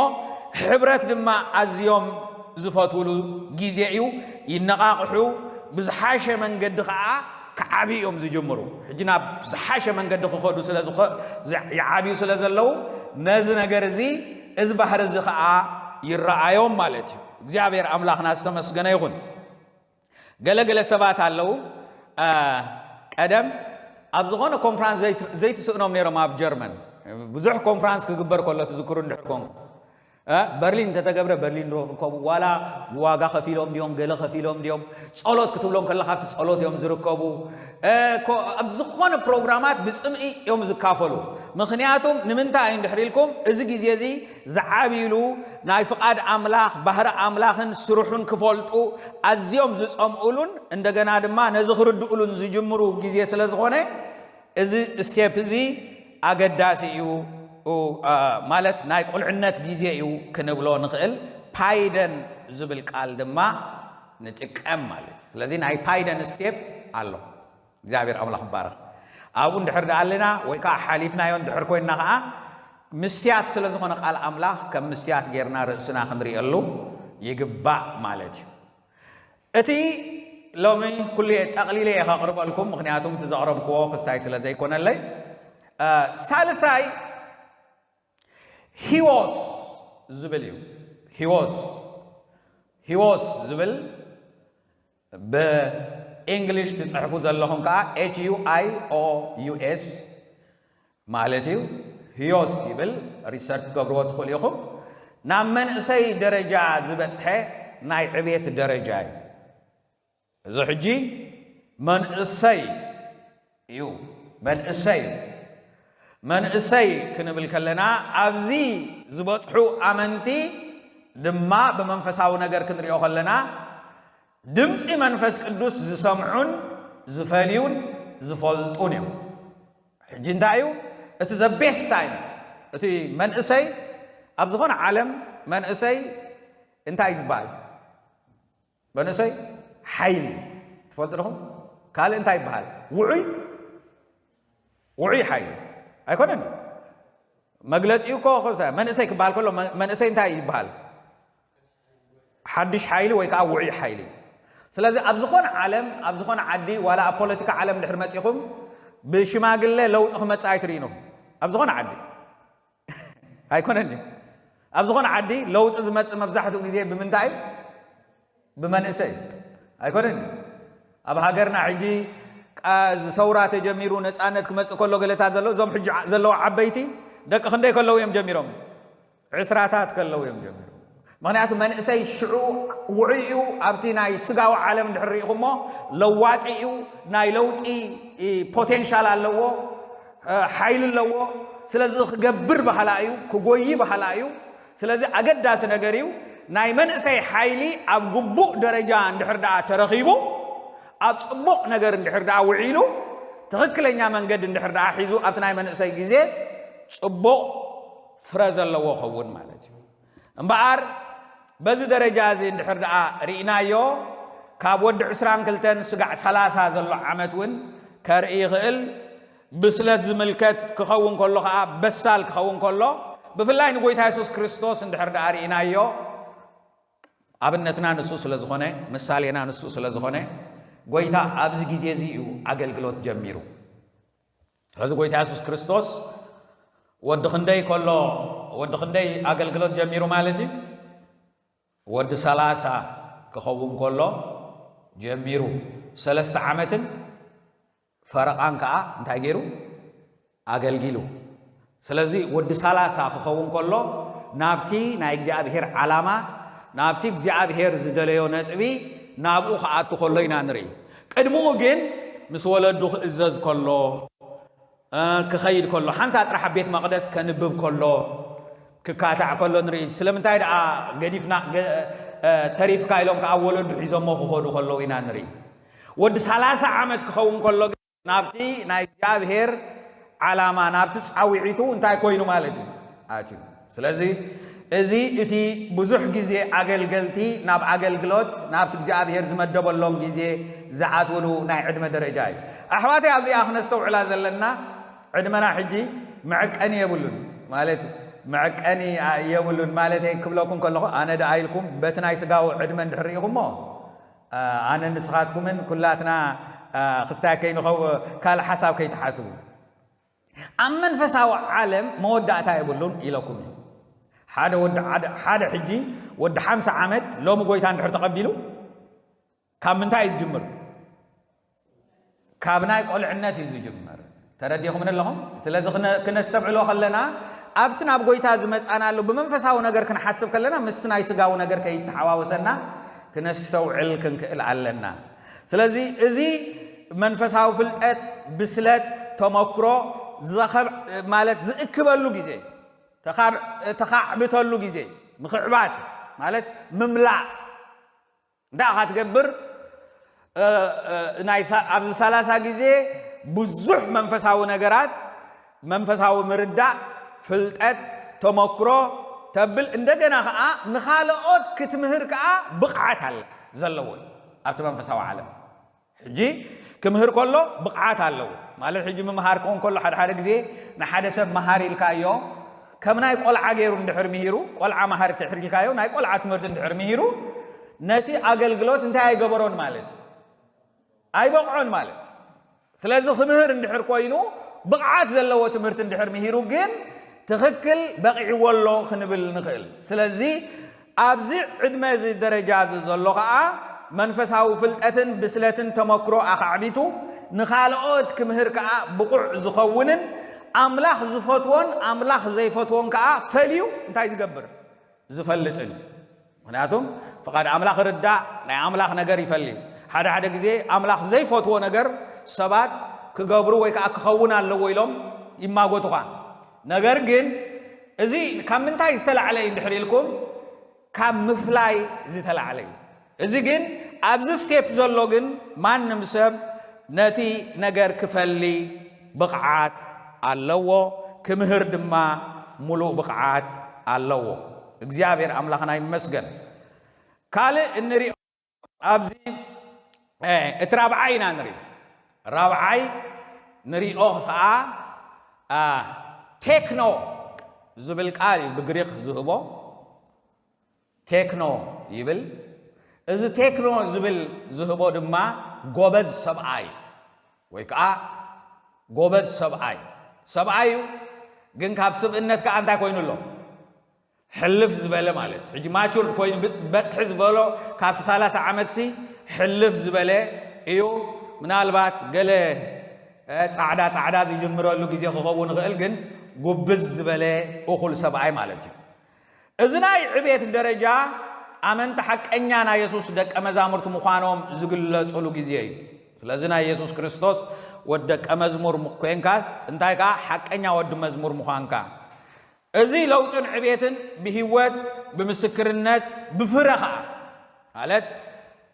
ሕብረት ድማ ኣዝዮም ዝፈትውሉ ግዜ እዩ። ይነቓቕሑ፣ ብዝሓሸ መንገዲ ኸዓ ክዓብዩ እዮም ዝጅምሩ። ሕጂ ናብ ዝሓሸ መንገዲ ክኸዱ ስለ ዝኾ-፣ ዝ-፣ ይዓብዩ ስለ ዘለዉ፣ ነዚ ነገር እዚ፣ እዚ ባህሪ እዚ ኸዓ ይረኣዮም ማለት እዩ። እግዚኣብሔር ኣምላኽና ዝተመስገነ ይኹን። ገለ ገለ ሰባት ኣለዉ፣ አ፣ ቀደም ኣብ ዝኾነ ኮንፍራንስ ዘይት-፣ ዘይትስእኖም ነይሮም ኣብ ጀርመን። ብዙሕ ኮንፍራንስ ክግበር ከሎ ትዝክሩ እንድሕር ኮንኩም። እ፣ በርሊን እንተተገብረ በርሊን ዶ ክርከቡ፣ ዋላ ዋጋ ከፊሎም ድዮም፣ ገለ ከፊሎም ድዮም፣ ጸሎት ክትብሎም ከለኻ ኣብቲ ጸሎት እዮም ዝርከቡ። እ፣ ኮ-፣ ኣብ ዝኾነ ፕሮግራማት ብጽምኢ እዮም ዝካፈሉ። ምኽንያቱም ንምንታይ እዩ እንድሕር ኢልኩም፣ እዚ ግዜ እዚ ዝዓብይሉ ናይ ፍቓድ ኣምላኽ፣ ባህሪ ኣምላኽን ስርሑን ክፈልጡ ኣዝዮም ዝጸምኡሉን እንደገና ድማ ነዚ ክርድኡሉን ዝጅምሩ ግዜ ስለ ዝኾነ፣ እዚ ስቴፕ እዚ ኣገዳሲ እዩ፣ ኡ፣ አ፣ ማለት ናይ ቁልዕነት ግዜ እዩ ክንብሎ ንኽእል። ፓይደን ዝብል ቃል ድማ ንጥቀም ማለት እዩ። ስለዚ ናይ ፓይደን ስቴፕ ኣሎ። እግዚኣብሔር ኣምላኽ ይባረኽ። ኣብኡ እንድሕር ደኣ ኣለና ወይ ከዓ ሓሊፍናዮ እንድሕር ኮይንና ከዓ፣ ምስትያት ስለ ዝኾነ ቃል ኣምላኽ ከም ምስትያት ጌርና ርእስና ክንርእየሉ ይግባእ ማለት እዩ። እቲ ሎሚ ኩሉ እየ ጠቕሊለ እየ ከቕርበልኩም፣ ምኽንያቱም እቲ ዘቕረብክዎ ክስታይ ስለ ዘይኮነለይ። እ፣ ሳልሳይ ሂዎስ ዝብል እዩ። ሂዎስ፣ ሂዎስ ዝብል ብእንግሊሽ ትጽሕፉ ዘለኹም ከዓ ኤች ዩ ኣይ ኦ ዩ ኤስ ማለት እዩ። ህዮስ ይብል፣ ሪሰርች ትገብርዎ ትኽእሉ ኢኹም። ናብ መንእሰይ ደረጃ ዝበጽሐ ናይ ዕቤት ደረጃ እዩ። እዚ ሕጂ መንእሰይ እዩ። መንእሰይ መንእሰይ ክንብል ከለና ኣብዚ ዝበጽሑ ኣመንቲ ድማ ብመንፈሳዊ ነገር ክንሪኦ ከለና ድምፂ መንፈስ ቅዱስ ዝሰምዑን ዝፈልዩን ዝፈልጡን እዮም። ሕጂ እንታይ እዩ እቲ the best time? እቲ መንእሰይ ኣብ ዝኾነ ዓለም መንእሰይ እንታይ ዝበሃል? መንእሰይ ሓይሊ ትፈልጡ ዲኹም? ካልእ እንታይ ይበሃል? ውዑይ ውዑይ ሓይሊ ኣይኮነን። መግለፂኡ እኮ መንእሰይ ክበሃል ከሎ መንእሰይ እንታይ ይበሃል? ሓድሽ ሓይሊ ወይ ከዓ ውዑይ ሓይሊ። ስለዚ ኣብ ዝኾነ ዓለም ኣብ ዝኾነ ዓዲ ዋላ ኣብ ፖለቲካ ዓለም ድሕር መፂኹም ብሽማግለ ለውጢ ክመፅእ ኣይትርኢኑም። ኣብ ዝኾነ ዓዲ ኣይኮነን። ኣብ ዝኾነ ዓዲ ለውጢ ዝመፅእ መብዛሕትኡ ግዜ ብምንታይ? ብመንእሰይ ኣይኮነን። ኣብ ሃገርና ሕጂ ሰውራ ተጀሚሩ ነፃነት ክመፅእ ከሎ ገለታት ዘሎ እዞም ሕጂ ዘለዉ ዓበይቲ ደቂ ክንደይ ከለዉ እዮም ጀሚሮም? ዕስራታት ከለዉ እዮም ጀሚሮም። ምክንያቱ መንእሰይ ሽዑ ውዑይ እዩ። ኣብቲ ናይ ስጋዊ ዓለም ድሕር ሪኢኹሞ ለዋጢ እዩ። ናይ ለውጢ ፖቴንሻል ኣለዎ፣ ሓይሊ ኣለዎ። ስለዚ ክገብር ባህላ እዩ፣ ክጎይ ባህላ እዩ። ስለዚ ኣገዳሲ ነገር እዩ። ናይ መንእሰይ ሓይሊ ኣብ ግቡእ ደረጃ እንድሕር ደኣ ተረኺቡ ኣብ ፅቡቕ ነገር እንድሕር ደኣ ውዒሉ ትኽክለኛ መንገዲ እንድሕር ደኣ ሒዙ ኣብቲ ናይ መንእሰይ ግዜ ፅቡቕ ፍረ ዘለዎ ኸውን ማለት እዩ። እምበኣር በዚ ደረጃ እዚ እንድሕር ደኣ ርኢናዮ ካብ ወዲ ዕስራን ክልተን ስጋዕ ሰላሳ ዘሎ ዓመት እውን ከርኢ ይኽእል። ብስለት ዝምልከት ክኸውን ከሎ ከዓ በሳል ክኸውን ከሎ ብፍላይ ንጎይታ የሱስ ክርስቶስ እንድሕር ደኣ ርኢናዮ ኣብነትና ንሱ ስለ ዝኾነ ምሳሌና ንሱ ስለ ዝኾነ ጎይታ ኣብዚ ግዜ እዚ እዩ ኣገልግሎት ጀሚሩ። ስለዚ ጎይታ የሱስ ክርስቶስ ወዲ ክንደይ ከሎ ወዲ ክንደይ ኣገልግሎት ጀሚሩ ማለት እዩ? ወዲ ሰላሳ ክኸውን ከሎ ጀሚሩ ሰለስተ ዓመትን ፈረቓን ከዓ እንታይ ገይሩ ኣገልጊሉ። ስለዚ ወዲ ሰላሳ ክኸውን ከሎ ናብቲ ናይ እግዚኣብሔር ዓላማ ናብቲ እግዚኣብሔር ዝደለዮ ነጥቢ ናብኡ ክኣቱ ከሎ ኢና ንርኢ። ቅድምኡ ግን ምስ ወለዱ ክእዘዝ ከሎ ክኸይድ ከሎ ሓንሳ ጥራሕ ኣብ ቤት መቕደስ ከንብብ ከሎ ክካታዕ ከሎ ንርኢ። ስለምንታይ ደኣ ገዲፍና ተሪፍካ ኢሎም ከዓ ወለዱ ሒዞሞ ክኸዱ ከለዉ ኢና ንርኢ። ወዲ ሰላሳ ዓመት ክኸውን ከሎ ናብቲ ናይ እግዚኣብሔር ዓላማ ናብቲ ፃውዒቱ እንታይ ኮይኑ ማለት እዩ ኣትዩ። ስለዚ እዚ እቲ ብዙሕ ግዜ ኣገልገልቲ ናብ ኣገልግሎት ናብቲ እግዚኣብሔር ዝመደበሎም ግዜ ዝኣትውሉ ናይ ዕድመ ደረጃ እዩ። ኣሕዋተይ ኣብዚኣ ክነስተውዕላ ዘለና ዕድመና ሕጂ መዐቀኒ የብሉን ማለት መዐቀኒ የብሉን ማለት ክብለኩም ከለኹ ኣነ ደኣ ኢልኩም በቲ ናይ ስጋዊ ዕድመ እንድሕር ርኢኹሞ ኣነ ንስኻትኩምን ኩላትና ክስታይ ከይንኸው ካልእ ሓሳብ ከይትሓስቡ ኣብ መንፈሳዊ ዓለም መወዳእታ የብሉን ኢለኩም እዩ። ሓደ ወዲ ሓደ ሕጂ ወዲ ሓምሳ ዓመት ሎሚ ጎይታ እንድሕር ተቐቢሉ ካብ ምንታይ እዩ ዝጅምር? ካብ ናይ ቆልዕነት እዩ ዝጅምር። ተረዲኹምን ኣለኹም? ስለዚ ክነስተብዕሎ ከለና ኣብቲ ናብ ጎይታ ዝመፃናሉ ብመንፈሳዊ ነገር ክንሓስብ ከለና ምስቲ ናይ ስጋዊ ነገር ከይተሓዋወሰና ክነስተውዕል ክንክእል ኣለና። ስለዚ እዚ መንፈሳዊ ፍልጠት ብስለት ተመክሮ ማለት ዝእክበሉ ግዜ ተኻዕብተሉ ግዜ ምኽዕባት ማለት ምምላእ እንታይ ኢኻ ትገብር? ኣብዚ ሰላሳ ግዜ ብዙሕ መንፈሳዊ ነገራት መንፈሳዊ ምርዳእ ፍልጠት ተመክሮ ተብል እንደገና ከዓ ንኻልኦት ክትምህር ከዓ ብቕዓት ኣለ ዘለዎ እዩ ኣብቲ መንፈሳዊ ዓለም ሕጂ ክምህር ከሎ ብቕዓት ኣለዎ ማለት ሕጂ ምምሃር ክኾን ከሎ ሓደ ሓደ ግዜ ንሓደ ሰብ መሃር ኢልካዮ ከም ናይ ቆልዓ ገይሩ እንድሕር ምሂሩ ቆልዓ መሃር ትሕር ኢልካዮ ናይ ቆልዓ ትምህርቲ እንድሕር ምሂሩ ነቲ ኣገልግሎት እንታይ ኣይገበሮን ማለት ኣይበቕዖን ማለት ስለዚ ክምህር እንድሕር ኮይኑ ብቕዓት ዘለዎ ትምህርቲ እንድሕር ምሂሩ ግን ትኽክል በቒዕዎ ኣሎ ክንብል ንኽእል ስለዚ ኣብዚ ዕድመ እዚ ደረጃ እዚ ዘሎ ከዓ መንፈሳዊ ፍልጠትን ብስለትን ተመክሮ ኣኻዕቢቱ ንኻልኦት ክምህር ከኣ ብቑዕ ዝኸውንን ኣምላኽ ዝፈትዎን ኣምላኽ ዘይፈትዎን ከኣ ፈልዩ እንታይ ዝገብር? ዝፈልጥን እዩ። ምኽንያቱም ፍቓድ ኣምላኽ ርዳእ ናይ ኣምላኽ ነገር ይፈሊ። ሓደ ሓደ ግዜ ኣምላኽ ዘይፈትዎ ነገር ሰባት ክገብሩ ወይ ከዓ ክኸውን ኣለዎ ኢሎም ይማጎቱኻ። ነገር ግን እዚ ካብ ምንታይ ዝተላዕለ እዩ እንድሕር ኢልኩም ካብ ምፍላይ ዝተላዕለ እዩ። እዚ ግን ኣብዚ ስቴፕ ዘሎ ግን ማንም ሰብ ነቲ ነገር ክፈሊ ብቕዓት ኣለዎ፣ ክምህር ድማ ሙሉእ ብቕዓት ኣለዎ። እግዚኣብሔር ኣምላኽና ይመስገን። ካልእ እንሪኦ ኣብዚ እቲ ራብዓይ ኢና ንርኢ። ራብዓይ ንሪኦ ከዓ ቴክኖ ዝብል ቃል እዩ ብግሪክ ዝህቦ። ቴክኖ ይብል። እዚ ቴክኖ ዝብል ዝህቦ ድማ ጎበዝ ሰብኣይ ወይ ከዓ ጎበዝ ሰብኣይ ሰብኣይ እዩ። ግን ካብ ስብእነት ከዓ እንታይ ኮይኑ ኣሎ? ሕልፍ ዝበለ ማለት እዩ። ሕጂ ማቹርድ ኮይኑ በፅሒ ዝበሎ ካብቲ ሰላሳ ዓመት ሲ ሕልፍ ዝበለ እዩ። ምናልባት ገለ ፃዕዳ ፃዕዳ ዝጅምረሉ ግዜ ክኸውን ይኽእል፣ ግን ጉብዝ ዝበለ እኹል ሰብኣይ ማለት እዩ። እዚ ናይ ዕቤት ደረጃ ኣመንቲ ሓቀኛ ናይ የሱስ ደቀ መዛሙርቲ ምዃኖም ዝግለጹሉ ግዜ እዩ። ስለዚ ናይ የሱስ ክርስቶስ ወዲ ደቀ መዝሙር ኮይንካስ እንታይ ከኣ ሓቀኛ ወዲ መዝሙር ምዃንካ። እዚ ለውጥን ዕቤትን ብህይወት፣ ብምስክርነት፣ ብፍረ ከኣ ማለት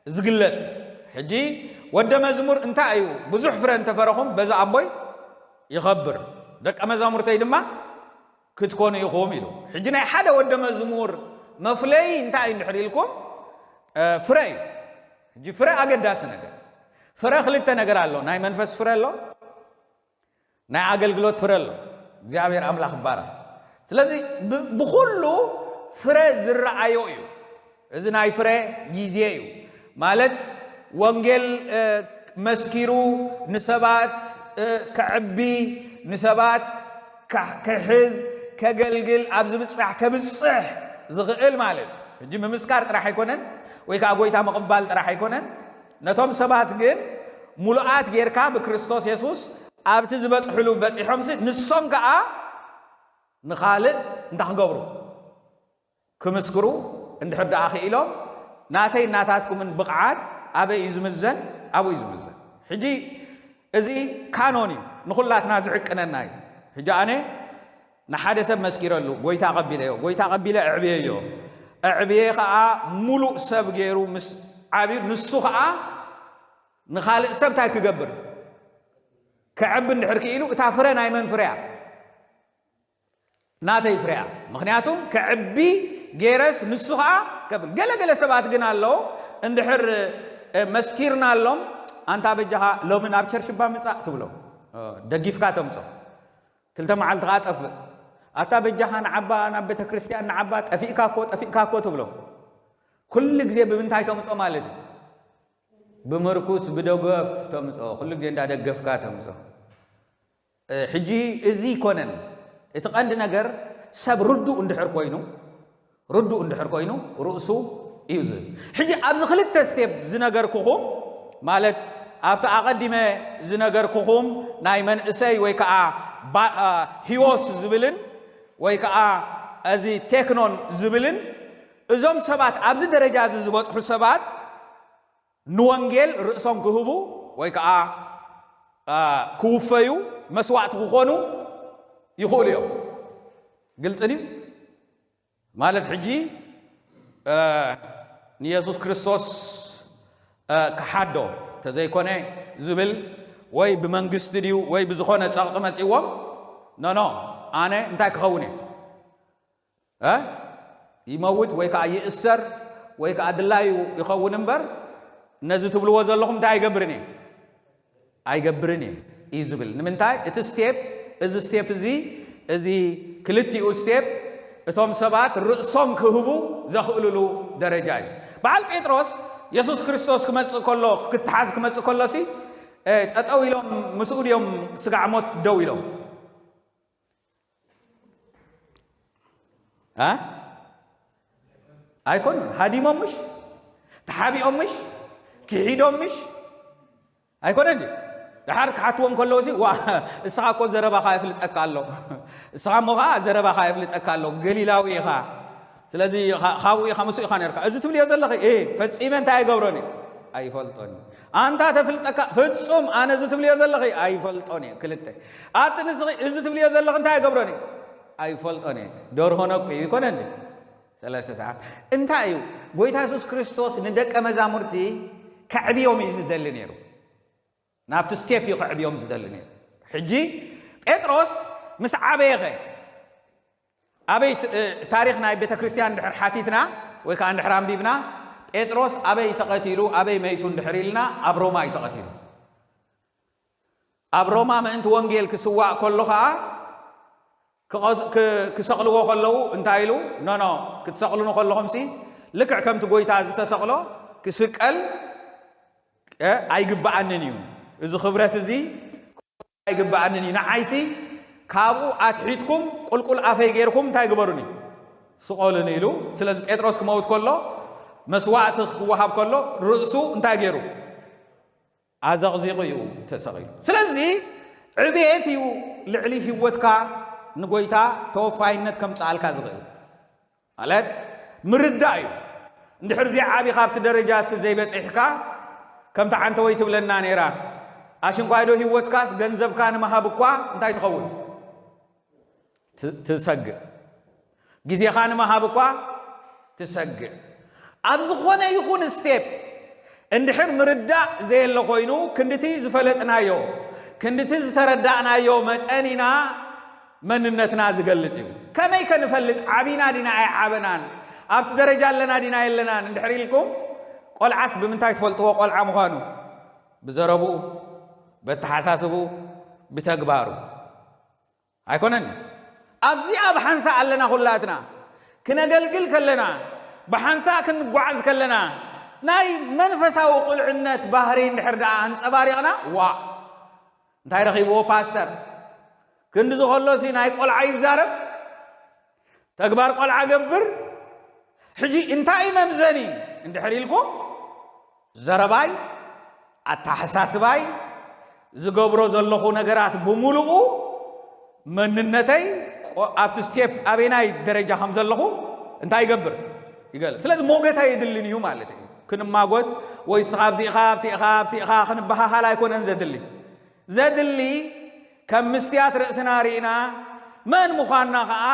ዝግለጽ እዩ። ሕጂ ወደ መዝሙር እንታይ እዩ? ብዙሕ ፍረ እንተፈረኹም በዚ ኣቦይ ይኸብር፣ ደቀ መዛሙርተይ ድማ ክትኮኑ ኢኹም ኢሉ። ሕጂ ናይ ሓደ ወደ መዝሙር መፍለይ እንታይ እዩ እንድሕር ኢልኩም ፍረ እዩ። ሕጂ ፍረ ኣገዳሲ ነገር። ፍረ ክልተ ነገር ኣሎ። ናይ መንፈስ ፍረ ኣሎ፣ ናይ ኣገልግሎት ፍረ ኣሎ። እግዚኣብሔር ኣምላኽ ይባረኽ። ስለዚ ብኩሉ ፍረ ዝረኣዮ እዩ። እዚ ናይ ፍረ ግዜ እዩ። ማለት ወንጌል መስኪሩ ንሰባት ከዕቢ፣ ንሰባት ክሕዝ፣ ከገልግል፣ ኣብ ዝብጻሕ ከብጽሕ ዝኽእል ማለት እዩ። ሕጂ ምምስካር ጥራሕ ኣይኮነን ወይ ከዓ ጎይታ ምቕባል ጥራሕ ኣይኮነን። ነቶም ሰባት ግን ሙሉኣት ጌርካ ብክርስቶስ የሱስ ኣብቲ ዝበጽሕሉ በጺሖምሲ ንሶም ከዓ ንኻልእ እንታይ ክገብሩ? ክምስክሩ እንድሕር ደኣ ክኢሎም ናተይ ናታትኩምን ብቕዓት ኣበይ እዩ ዝምዘን? ኣብኡ እዩ ዝምዘን። ሕጂ እዚ ካኖን እዩ፣ ንኹላትና ዝዕቅነና እዩ። ሕጂ ኣነ ንሓደ ሰብ መስኪረሉ፣ ጎይታ ቀቢለዮ፣ ጎይታ ቀቢለ ኣዕብየዮ፣ ኣዕብየ ኸዓ ሙሉእ ሰብ ገይሩ ምስ ዓብዩ ንሱ ኸዓ ንኻልእ ሰብ እንታይ ክገብር? ክዕቢ እንድሕር ክኢሉ እታ ፍረ ናይ መን ፍረያ? ናተይ ፍረያ። ምኽንያቱም ክዕቢ ገይረስ ንሱ ኸዓ ከብል። ገለገለ ሰባት ግን ኣለዉ እንድሕር መስኪርናሎም ኣንታ በጃኻ ሎሚ ናብ ቸርች እባ ምጻእ ትብሎም፣ ደጊፍካ ተምጾ። ክልተ መዓልቲ ኸዓ ጠፍእ። ኣታ በጃኻ ንዓባ ናብ ቤተ ክርስቲያን ንዓባ ጠፊእካ እኮ ጠፊእካ እኮ ትብሎም። ኩሉ ግዜ ብምንታይ ተምጾ ማለት እዩ? ብምርኩስ ብደገፍ ተምጾ። ኩሉ ግዜ እንዳደገፍካ ተምጾ። ሕጂ እዚ ይኮነን። እቲ ቀንዲ ነገር ሰብ ርዱእ እንድሕር ኮይኑ፣ ርዱእ እንድሕር ኮይኑ ርእሱ እዩ ዝብል። ሕጂ ኣብዚ ክልተ ስቴፕ ዝነገርኩኹም ማለት ኣብቲ ኣቐዲመ ዝነገርኩኹም ናይ መንእሰይ ወይ ከዓ ሂዎስ ዝብልን ወይ ከዓ እዚ ቴክኖን ዝብልን እዞም ሰባት ኣብዚ ደረጃ እዚ ዝበፅሑ ሰባት ንወንጌል ርእሶም ክህቡ ወይ ከዓ ክውፈዩ መስዋእቲ ክኾኑ ይኽእሉ እዮም። ግልፂ ድዩ? ማለት ሕጂ ንየሱስ ክርስቶስ ክሓዶ ተዘይኮነ ዝብል ወይ ብመንግስቲ ድዩ ወይ ብዝኾነ ፀቕጢ መፂዎም ኖኖ ኣነ እንታይ ክኸውን እየ? ይመውት ወይ ከዓ ይእሰር ወይ ከዓ ድላዩ ይኸውን እምበር ነዚ ትብልዎ ዘለኹም እንታይ ኣይገብርን እየ? ኣይገብርን እየ እዩ ዝብል። ንምንታይ? እቲ ስቴፕ እዚ ስቴፕ እዚ እዚ ክልቲኡ ስቴፕ እቶም ሰባት ርእሶም ክህቡ ዘኽእልሉ ደረጃ እዩ። በዓል ጴጥሮስ የሱስ ክርስቶስ ክመፅእ ከሎ ክተሓዝ ክመፅእ ከሎሲ ጠጠው ኢሎም ምስኡ ድዮም ስጋዕ ሞት ደው ኢሎም? ኣይኮኑን። ሃዲሞም ምሽ? ተሓቢኦም ምሽ? ክሒዶም ምሽ ኣይኮነን ድዩ? ደሓር ክሓትዎም ከለዉ ሲ ዋ፣ እስኻ እኮ ዘረባኻ የፍልጠካ ኣሎ፣ እስኻ እሞ ኸዓ ዘረባኻ የፍልጠካ ኣሎ፣ ገሊላዊ ኢኻ። ስለዚ ኻ- ካብኡ ኢኻ ምስኡ ኢኻ ነርካ። እዚ ትብልዮ ዘለኺ እ ፈጺመ እንታይ ኣይገብሮን እየ? ኣይፈልጦን እየ። ኣንታ ተፍልጠካ ፍጹም ኣነ እዚ ትብልዮ ዘለኺ ኣይፈልጦን እየ። ክልተ ኣቲ ንስኺ እዚ ትብልዮ ዘለኺ እንታይ ኣይገብሮን እየ? ኣይፈልጦን እየ። ደርሆ ነቁ እዩ ይኮነ እንዴ? ሰለስተ ሰዓት እንታይ እዩ? ጎይታ የሱስ ክርስቶስ ንደቀ መዛሙርቲ ከዕብዮም እዩ ዝደሊ ነይሩ። ናብቲ ስቴፕ እዩ ከዕብዮም ዝደሊ ነይሩ። ሕጂ ጴጥሮስ ምስ ዓበየኸ ኣበይ ት- እ፣ ታሪኽ ናይ ቤተ ክርስቲያን እንድሕር ሓቲትና ወይ ከዓ እንድሕር ኣንቢብና ጴጥሮስ ኣበይ ተቐቲሉ ኣበይ መይቱ እንድሕር ኢልና ኣብ ሮማ እዩ ተቐቲሉ። ኣብ ሮማ ምእንቲ ወንጌል ክስዋእ ከሎ ከዓ ክቐ- ክ- ክሰቕልዎ ከለዉ እንታይ ኢሉ? ኖኖ ክትሰቕሉኑ ከለኹምሲ ልክዕ ከምቲ ጎይታ ዝተሰቕሎ ክስቀል እ፣ ኣይግብኣንን እዩ። እዚ ክብረት እዚ ኣይግብኣንን እዩ። ንዓይሲ ካብኡ ኣትሒትኩም ቁልቁል ኣፈይ ገይርኩም እንታይ ግበሩኒ? ስቐሉኒ ኢሉ። ስለዚ ጴጥሮስ ክመውት ከሎ መስዋዕቲ ክወሃብ ከሎ ርእሱ እንታይ ገይሩ? ኣዘቕዚቑ እዩ ተሰቒሉ። ስለዚ ዕቤት እዩ ልዕሊ ህይወትካ ንጎይታ ተወፋይነት ከምፅኣልካ ዝኽእል ማለት ምርዳእ እዩ። እንድሕር ዘይዓቢ ካብቲ ደረጃ እቲ ዘይበፂሕካ ከምቲ ዓንተወይ ትብለና ነይራ ኣሽንኳይዶ ህይወትካስ ገንዘብካ ንምሃብ እኳ እንታይ ትኸውን? ት- ትሰግእ። ግዜኻ ንምሃብ እኳ ትሰግእ። ኣብ ዝኾነ ይኹን ስቴፕ እንድሕር ምርዳእ ዘየለ ኮይኑ ክንድቲ ዝፈለጥናዮ ክንድቲ ዝተረዳእናዮ መጠን ኢና መንነትና ዝገልጽ እዩ። ከመይ ከንፈልጥ ዓቢና ዲና ኣይዓበናን ኣብቲ ደረጃ ኣለና ዲና የለናን እንድሕር ኢልኩም ቆልዓስ ብምንታይ ትፈልጥዎ ቆልዓ ምዃኑ? ብዘረብኡ፣ በተሓሳስብኡ፣ ብተግባሩ። ኣይኮነን? ኣብዚኣ ብሓንሳእ ኣለና ኩላትና። ክነገልግል ከለና፣ ብሓንሳእ ክንጓዓዝ ከለና፣ ናይ መንፈሳዊ ቁልዕነት ባህሪ እንድሕር ደኣ ኣንጸባሪቕና፣ ዋ! እንታይ ረኺብዎ ፓስተር? ክንዲ ዝኸሎሲ ናይ ቆልዓ ይዛረብ? ተግባር ቆልዓ ገብር? ሕጂ እንታይ መምዘኒ እንድሕር ኢልኩም ዘረባይ ኣተሓሳስባይ ዝገብሮ ዘለኹ ነገራት ብምሉኡ መንነተይ ኣብቲ ስቴፕ ኣበናይ ደረጃ ከም ዘለኹ እንታይ ይገብር ይገል ስለዚ ሞገት ኣየድልን እዩ ማለት እዩ ክንማጎት ወይ ስኻ ኣብዚእኻ ኣብቲእኻ ኣብቲእኻ ክንበሃሃል ኣይኮነን ዘድሊ ዘድሊ ከም ምስትያት ርእስና ርኢና መን ምዃንና ኸዓ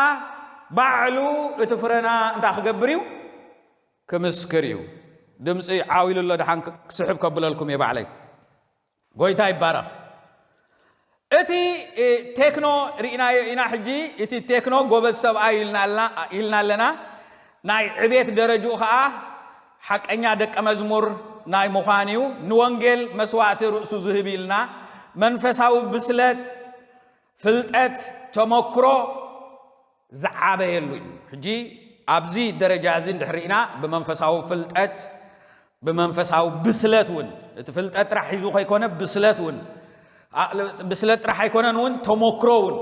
ባዕሉ እቲ ፍረና እንታይ ክገብር እዩ ክምስክር እዩ። ድምፂ ዓው ኢሉ ኣሎ ድሓን ክስሕብ ከብለልኩም እየ ባዕለይ። ጎይታ ይባረኽ። እቲ ቴክኖ ርኢናዮ ኢና ሕጂ እቲ ቴክኖ ጎበዝ ሰብኣይ ኢልና ኣለና ናይ ዕቤት ደረጅኡ ከዓ ሓቀኛ ደቀ መዝሙር ናይ ምዃን እዩ። ንወንጌል መስዋእቲ ርእሱ ዝህብ ኢልና መንፈሳዊ ብስለት ፍልጠት ተመክሮ ዝዓበየሉ እዩ። ሕጂ ኣብዚ ደረጃ እዚ እንድሕር ርኢና ብመንፈሳዊ ፍልጠት ብመንፈሳዊ ብስለት እውን እቲ ፍልጠት ጥራሕ ሒዙ ከይኮነ ብስለት እውን ብስለት ጥራሕ ኣይኮነን እውን ተመክሮ እውን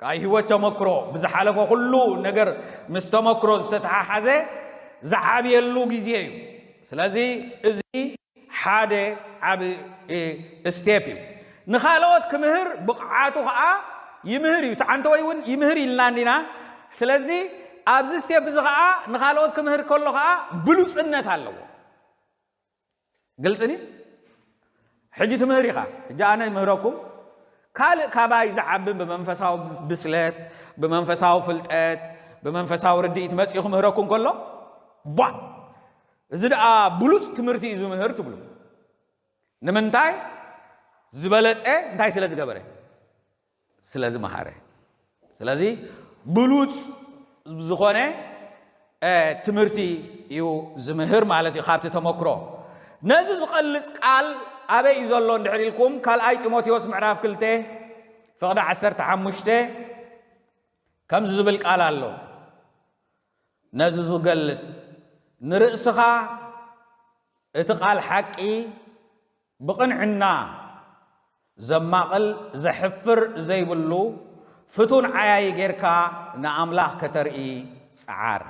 ካብ ህይወት ተመክሮ ብዝሓለፎ ኩሉ ነገር ምስ ተመክሮ ዝተተሓሓዘ ዝዓብየሉ ግዜ እዩ። ስለዚ እዚ ሓደ ዓብ ስቴፕ እዩ። ንኻልኦት ክምህር ብቕዓቱ ከዓ ይምህር እዩ። ተዓንተወይ እውን ይምህር ኢልና እንዲና። ስለዚ ኣብዚ ስቴፕ እዚ ከዓ ንኻልኦት ክምህር ከሎ ከዓ ብሉፅነት ኣለዎ። ግልፂ ድዩ? ሕጂ ትምህር ኢኻ። ሕጂ ኣነ ይምህረኩም ካልእ ካባይ ዝዓብን ብመንፈሳዊ ብስለት፣ ብመንፈሳዊ ፍልጠት፣ ብመንፈሳዊ ርድኢት መፂኡ ክምህረኩም ከሎ ቧ እዚ ደኣ ብሉፅ ትምህርቲ እዩ ዝምህር ትብሉ። ንምንታይ ዝበለፀ እንታይ ስለ ዝገበረ ስለ ዝመሃረ ስለዚ ብሉፅ ዝኾነ ትምህርቲ እዩ ዝምህር ማለት እዩ ካብቲ ተመክሮ ነዚ ዝቐልፅ ቃል ኣበይ እዩ ዘሎ እንድሕር ኢልኩም ካልኣይ ጢሞቴዎስ ምዕራፍ ክልተ ፍቕዲ ዓሰርተ ሓሙሽተ ከምዚ ዝብል ቃል ኣሎ ነዚ ዝገልፅ ንርእስኻ እቲ ቃል ሓቂ ብቕንዕና ዘማቕል ዘሕፍር ዘይብሉ ፍቱን ዓያዪ ጌርካ ንኣምላኽ ከተርኢ ጸዓር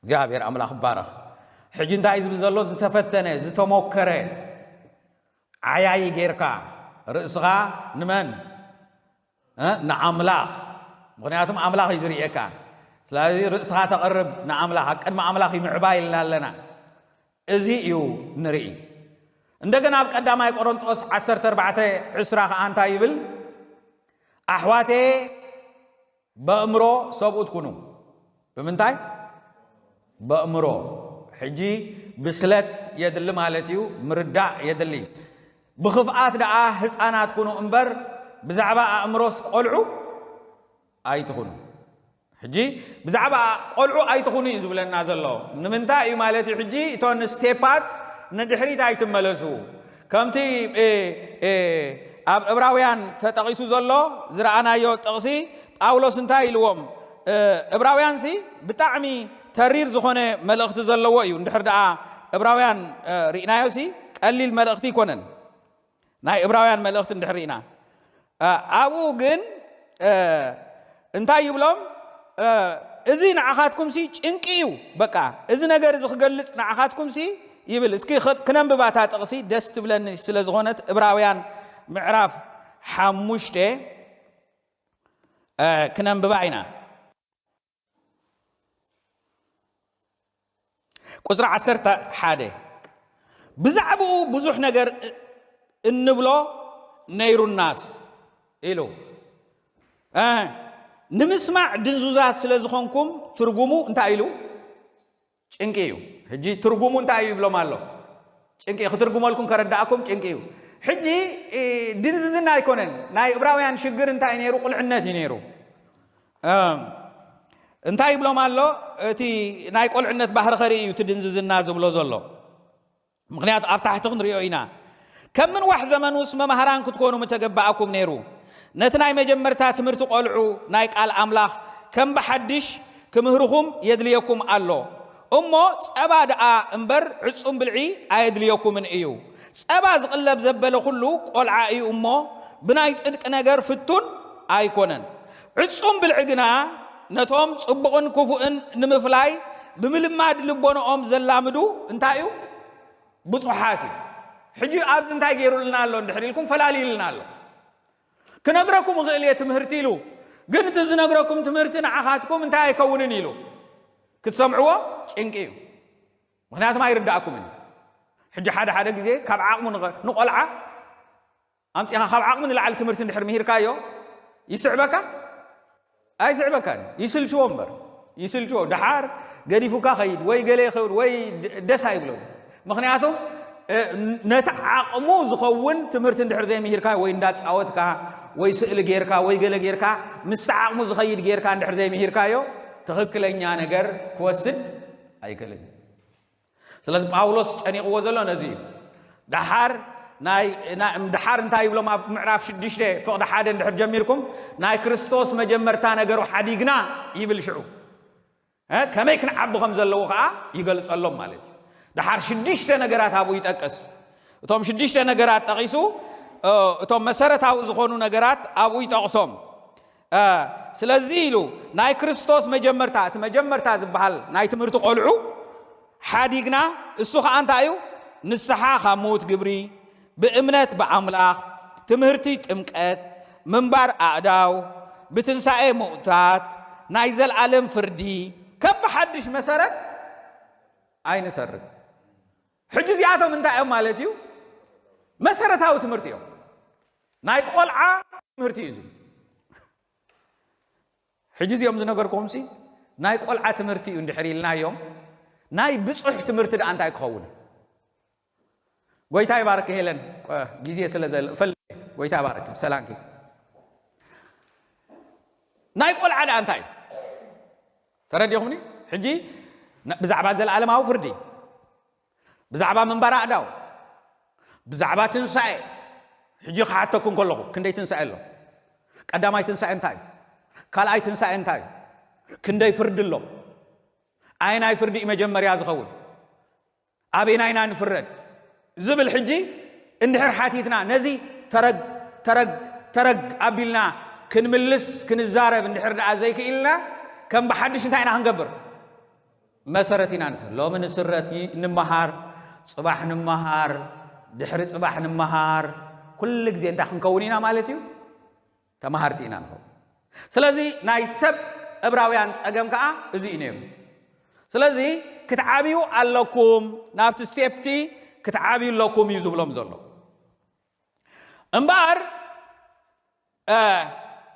እግዚኣብሔር ኣምላኽ ይባረኽ ሕጂ እንታይ እዩ ዝብል ዘሎ? ዝተፈተነ፣ ዝተሞከረ ዓያዪ ጌርካ ርእስኻ ንመን? እ? ንኣምላኽ። ምኽንያቱም ኣምላኽ እዩ ዝርእየካ። ስለዚ ርእስኻ ተቕርብ ንኣምላኽ፣ ኣብ ቅድሚ ኣምላኽ እዩ ምዕባይ ኢልና ኣለና። እዚ እዩ ንርኢ። እንደገና ኣብ ቀዳማይ ቆሮንጦስ ዓሰርተ ኣርባዕተ ዕስራ ኸዓ እንታይ ይብል? ኣሕዋቴ በእምሮ ሰብኡት ኩኑ። ብምንታይ? በእምሮ። ሕጂ ብስለት የድሊ ማለት እዩ፣ ምርዳእ የድሊ። ብኽፍኣት ደኣ ህፃናት ኩኑ እምበር ብዛዕባ ኣእምሮስ ቆልዑ ኣይትኹኑ። ሕጂ ብዛዕባ ቆልዑ ኣይትኹኑ እዩ ዝብለና ዘሎ። ንምንታይ እዩ ማለት እዩ? ሕጂ እቶን ስቴፓት ንድሕሪት ኣይትመለሱ። ከምቲ፣ እ፣ እ፣ ኣብ ዕብራውያን ተጠቒሱ ዘሎ ዝረኣናዮ ጥቕሲ ጳውሎስ እንታይ ኢልዎም? እ፣ ዕብራውያንሲ ብጣዕሚ ተሪር ዝኾነ መልእኽቲ ዘለዎ እዩ። እንድሕር ደኣ ዕብራውያን፣ እ፣ ርኢናዮሲ ቀሊል መልእኽቲ ኣይኮነን። ናይ ዕብራውያን መልእኽቲ እንድሕር ርኢና፣ እ፣ ኣብኡ ግን፣ እ፣ እንታይ ይብሎም? እ፣ እዚ ንዓኻትኩምሲ ጭንቂ እዩ። በቃ እዚ ነገር እዚ ክገልጽ ንዓኻትኩምሲ ይብል። እስኪ ኽ-፣ ክነንብባ እታ ጥቕሲ ደስ ትብለኒ ስለ ዝኾነት ዕብራውያን ምዕራፍ ሓሙሽተ፣ እ፣ ክነንብባ ኢና። ቁጽሪ ዓሰርተ ሓደ፣ ብዛዕባኡ ብዙሕ ነገር እንብሎ ነይሩናስ ኢሉ። እ፣ ንምስማዕ ድንዙዛት ስለ ዝኾንኩም ትርጉሙ እንታይ ኢሉ? ጭንቂ እዩ። ሕጂ ትርጉሙ እንታይ እዩ ይብሎም ኣሎ? ጭንቂ፣ ክትርጉመልኩም ከረዳእኩም ጭንቂ እዩ። ሕጂ፣ እ፣ ድንዝዝና ኣይኮነን። ናይ ዕብራውያን ሽግር እንታይ እዩ ነይሩ? ቁልዕነት እዩ ነይሩ። እም፣ እንታይ ይብሎም ኣሎ? እቲ ናይ ቆልዕነት ባህሪ ኸርኢ እዩ እቲ ድንዝዝና ዝብሎ ዘሎ። ምኽንያቱ ኣብ ታሕቲ ክንሪኦ ኢና። ከም ምንዋሕ ዘመኑስ መማህራን ክትኮኑ ምተገባእኩም ነይሩ። ነቲ ናይ መጀመርታ ትምህርቲ ቆልዑ ናይ ቃል ኣምላኽ ከም ብሓድሽ ክምህርኹም የድልየኩም ኣሎ። እሞ ጸባ ደኣ እምበር ዕጹም ብልዒ ኣየድልየኩምን እዩ። ጸባ ዝቕለብ ዘበለ ኩሉ ቆልዓ እዩ እሞ ብናይ ጽድቂ ነገር ፍቱን ኣይኮነን። ዕጹም ብልዒ ግና ነቶም ጽቡቕን ክፉእን ንምፍላይ ብምልማድ ልቦንኦም ዘላምዱ እንታይ እዩ? ብጹሓት እዩ። ሕጂ ኣብዚ እንታይ ገይሩልና ኣሎ እንድሕር ኢልኩም ፈላልዩልና ኣሎ። ክነግረኩም እኽእል እየ ትምህርቲ ኢሉ፣ ግን እቲ ዝነግረኩም ትምህርቲ ንዓኻትኩም እንታይ ኣይከውንን ኢሉ ክትሰምዕዎ ጭንቂ እዩ። ምኽንያቱም ኣይርዳእኩምን። ሕጂ ሓደ ሓደ ግዜ ካብ ዓቕሙ ንቐ-፣ ንቖልዓ ኣምጺኻ ካብ ዓቕሚ ንላዕሊ ትምህርቲ እንድሕር ምሂርካዮ ይስዕበካ? ኣይስዕበካን። ይስልችዎ እምበር። ይስልችዎ። ደሓር ገዲፉካ ኸይድ ወይ ገለ ይኸውን ወይ ደ-፣ ደስ ኣይብሎ። ምኽንያቱም፣ እ፣ ነቲ ዓቕሙ ዝኸውን ትምህርቲ እንድሕር ዘይምሂርካ ወይ እንዳጻወትካ ወይ ስእሊ ጌርካ ወይ ገለ ጌርካ ምስቲ ዓቕሙ ዝኸይድ ጌርካ እንድሕር ዘይምሂርካዮ ትኽክለኛ ነገር ክወስድ ኣይክእልን። ስለዚ ጳውሎስ ጨኒቕዎ ዘሎ ነዚ እዩ። ደሓር ናይ፣ ና-፣ ደሓር እንታይ ይብሎም? ኣብ ምዕራፍ ሽዱሽተ ፍቕዲ ሓደ እንድሕር ጀሚርኩም ናይ ክርስቶስ መጀመርታ ነገሩ ሓዲግና ይብል። ሽዑ፣ እ፣ ከመይ ክንዓቢ ከም ዘለዎ ኸዓ ይገልጸሎም ማለት እዩ። ደሓር ሽዱሽተ ነገራት ኣብኡ ይጠቅስ። እቶም ሽዱሽተ ነገራት ጠቒሱ፣ እ፣ እቶም መሰረታዊ ዝኾኑ ነገራት ኣብኡ ይጠቕሶም። እ፣ ስለዚ ኢሉ ናይ ክርስቶስ መጀመርታ፣ እቲ መጀመርታ ዝበሃል ናይ ትምህርቲ ቆልዑ ሓዲግና፣ እሱ ኸዓ እንታይ እዩ? ንስሓ ካብ ምዉት ግብሪ፣ ብእምነት ብኣምላኽ፣ ትምህርቲ ጥምቀት፣ ምንባር ኣእዳው፣ ብትንሳኤ ምዉታት፣ ናይ ዘለኣለም ፍርዲ፣ ከም ብሓድሽ መሰረት ኣይንሰርት። ሕጂ እዚኣቶም እንታይ እዮም ማለት እዩ? መሰረታዊ ትምህርቲ እዮም። ናይ ቆልዓ ትምህርቲ እዩ እዚ። ሕጂ እዚኦም ዝነገርኩኹምሲ ናይ ቆልዓ ትምህርቲ እዩ እንድሕር ኢልናዮም፣ ናይ ብጹሕ ትምህርቲ ደኣ እንታይ ክኸውን? ጎይታ ይባርክ ሄለን፣ ቆ-፣ ግዜ ስለ ዘል-፣ ፈል-፣ ጎይታ ይባርክ፣ ሰላምኪ። ናይ ቆልዓ ደኣ እንታይ እዩ? ተረዲኹምኒ? ሕጂ ነ-፣ ብዛዕባ ዘለኣለማዊ ፍርዲ፣ ብዛዕባ ምንባር ኣእዳው፣ ብዛዕባ ትንሳኤ፣ ሕጂ ክሓተኩም ከለኹ፣ ክንደይ ትንሳኤ ኣሎ? ቀዳማይ ትንሳኤ እንታይ እዩ? ካልኣይ ትንሳኤ እንታይ እዩ? ክንደይ ፍርዲ ኣሎ? ኣየናይ ፍርዲ እዩ መጀመርያ ዝኸውን? ኣበየናይ ኢና ንፍረድ? ዝብል ሕጂ እንድሕር ሓቲትና፣ ነዚ ተረግ፣ ተረግ፣ ተረግ ኣቢልና ክንምልስ፣ ክንዛረብ እንድሕር ደኣ ዘይክኢልና፣ ከም ብሓድሽ እንታይ ኢና ክንገብር? መሰረት ኢና ንስ ሎሚ ንስረት ይ- ንምሃር፣ ጽባሕ ንምሃር፣ ድሕሪ ጽባሕ ንምሃር። ኩሉ ግዜ እንታይ ክንከውን ኢና ማለት እዩ? ተማሃርቲ ኢና ንኸውን። ስለዚ ናይ ሰብ እብራውያን ጸገም ከኣ እዚ እዩ ነይሩ። ስለዚ ክትዓብዩ ኣለኩም፣ ናብቲ ስቴፕቲ ክትዓብዩ ኣለኩም እዩ ዝብሎም ዘሎ። እምበኣር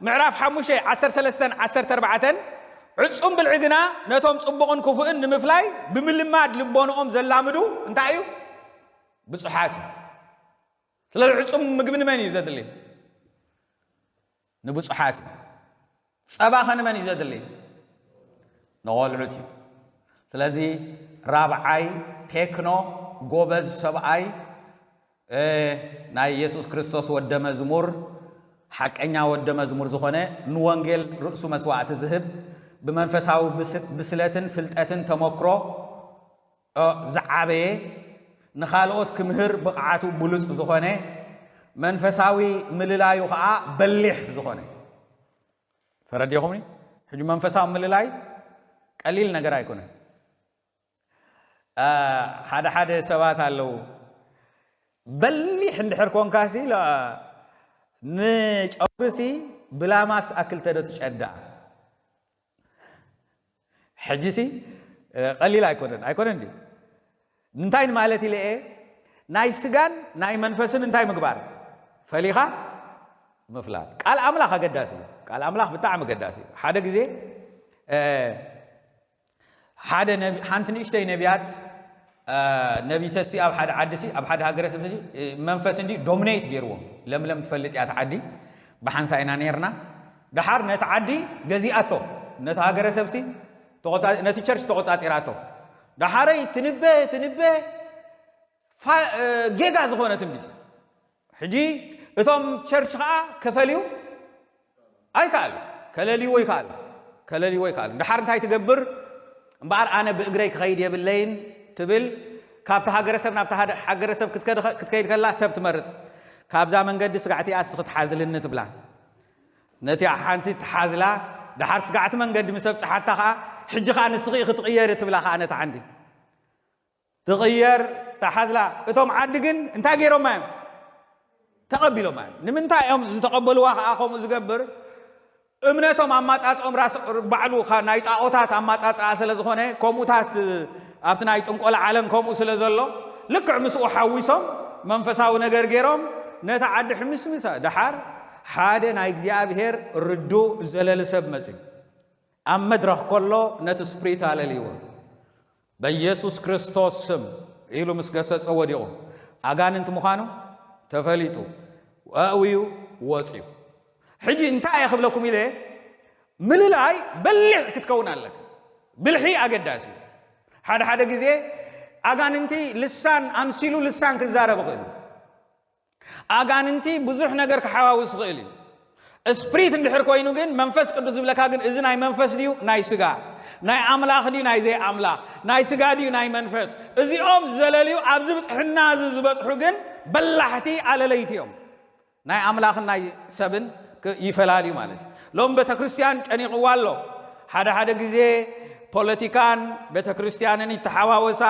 ምዕራፍ ሓሙሽተ ዓሰርተ ሰለስተን ዓሰርተ ኣርባዕተን ዕጹም ብልዒ ግና ነቶም ጽቡቕን ክፉእን ንምፍላይ ብምልማድ ልቦንኦም ዘላምዱ እንታይ እዩ? ብጹሓት እዩ። ስለዚ ዕጹም ምግቢ ንመን እዩ ዘድሊ? ንብጹሓት እዩ። ጸባ ከ ንመን እዩ ዘድሊ? ንቖልዑት እዩ። ስለዚ ራብዓይ ቴክኖ ጎበዝ ሰብኣይ ናይ ኢየሱስ ክርስቶስ ወደ መዝሙር ሓቀኛ ወደ መዝሙር ዝኾነ ንወንጌል ርእሱ መስዋዕቲ ዝህብ ብመንፈሳዊ ብስለትን ፍልጠትን ተመክሮ ዝዓበየ ንኻልኦት ክምህር ብቕዓቱ ብሉጽ ዝኾነ መንፈሳዊ ምልላዩ ኸዓ በሊሕ ዝኾነ ተረዲኹምኒ። ሕጂ መንፈሳዊ ምልላይ ቀሊል ነገር ኣይኮነን። ሓደ ሓደ ሰባት ኣለዉ በሊሕ እንድሕር ኮንካሲ ንጨጉርሲ ብላማስ ኣክልተ ዶ ትጨዳ? ሕጂሲ ቀሊል ኣይኮነን ኣይኮነን ድዩ? እንታይ ማለት ኢለ እየ ናይ ስጋን ናይ መንፈስን እንታይ ምግባር ፈሊኻ ምፍላጥ። ቃል ኣምላኽ ኣገዳሲ እዩ። ቃል ኣምላኽ ብጣዕሚ ኣገዳሲ እዩ። ሓደ ግዜ ሓደ ሓንቲ ንእሽተይ ነቢያት ነቢተሲ ኣብ ሓደ ዓድሲ ኣብ ሓደ ሃገረ ሰብሲ መንፈስ እንዲ ዶሚኔት ገይርዎም። ለምለም ትፈልጥ እያ ዓዲ ብሓንሳ ኢና ነርና። ደሓር ነቲ ዓዲ ገዚኣቶ ነቲ ሃገረ ሰብሲ ነቲ ቸርች ተቆጻጺራቶ። ደሓረይ ትንበ ትንበ ጌጋ ዝኾነ ትንቢት። ሕጂ እቶም ቸርች ከዓ ከፈልዩ ኣይከኣል ከለልይዎ ይከኣል ከለልይዎ ይከኣል። ደሓር እንታይ ትገብር እምበኣር ኣነ ብእግረይ ክኸይድ የብለይን ትብል። ካብቲ ሃገረሰብ ናብቲ ሃገረሰብ ክትከይድ ከላ ሰብ ትመርፅ። ካብዛ መንገዲ ስጋዕቲ ኣስ ክትሓዝልኒ ትብላ። ነቲ ሓንቲ ትሓዝላ። ደሓር ስጋዕቲ መንገዲ ምስ ኣብፅሓታ ከዓ ሕጂ ከዓ ንስኺ ክትቕየሪ ትብላ ከዓ ነቲ ዓንዲ ትቕየር። ተሓዝላ። እቶም ዓዲ ግን እንታይ ገይሮማ እዮም? ተቐቢሎማ እዮም። ንምንታይ እዮም ዝተቐበልዋ ከዓ ከምኡ ዝገብር? እምነቶም ኣማፃፅኦም ራስ ባዕሉ ናይ ጣዖታት ኣማፃፅኣ ስለ ዝኾነ ከምኡታት ኣብቲ ናይ ጥንቆላ ዓለም ከምኡ ስለ ዘሎ ልክዕ ምስኡ ሓዊሶም መንፈሳዊ ነገር ገይሮም ነቲ ዓዲ ሕምስምስ። ደሓር ሓደ ናይ እግዚኣብሔር ርዱእ ዘለሊ ሰብ መፅዩ ኣብ መድረኽ ከሎ ነቲ ስፕሪት ኣለልይዎ። በኢየሱስ ክርስቶስ ስም ኢሉ ምስ ገሰጸ ወዲቑ ኣጋንንቲ ምዃኑ ተፈሊጡ ኣእውዩ ወጽዩ። ሕጂ እንታይ እየ ክብለኩም ኢለ ምልላይ በሊሕ ክትከውን ኣለካ። ብልሒ ኣገዳሲ እዩ። ሓደ ሓደ ግዜ ኣጋንንቲ ልሳን ኣምሲሉ ልሳን ክዛረብ ይኽእል እዩ። ኣጋንንቲ ብዙሕ ነገር ክሓዋውስ ይኽእል እዩ። ስፕሪት እንድሕር ኮይኑ ግን መንፈስ ቅዱስ ዝብለካ ግን እዚ ናይ መንፈስ ድዩ ናይ ስጋ ናይ ኣምላኽ ድዩ ናይ ዘይ ኣምላኽ ናይ ስጋ ድዩ ናይ መንፈስ እዚኦም ዘለልዩ ኣብዚ ብፅሕና እዚ ዝበፅሑ ግን በላሕቲ ኣለለይቲ እዮም። ናይ ኣምላኽን ናይ ሰብን ይፈላልዩ ማለት እዩ። ሎም ቤተ ክርስቲያን ጨኒቕዋ ኣሎ። ሓደ ሓደ ግዜ ፖለቲካን ቤተ ክርስቲያንን ይተሓዋወሳ።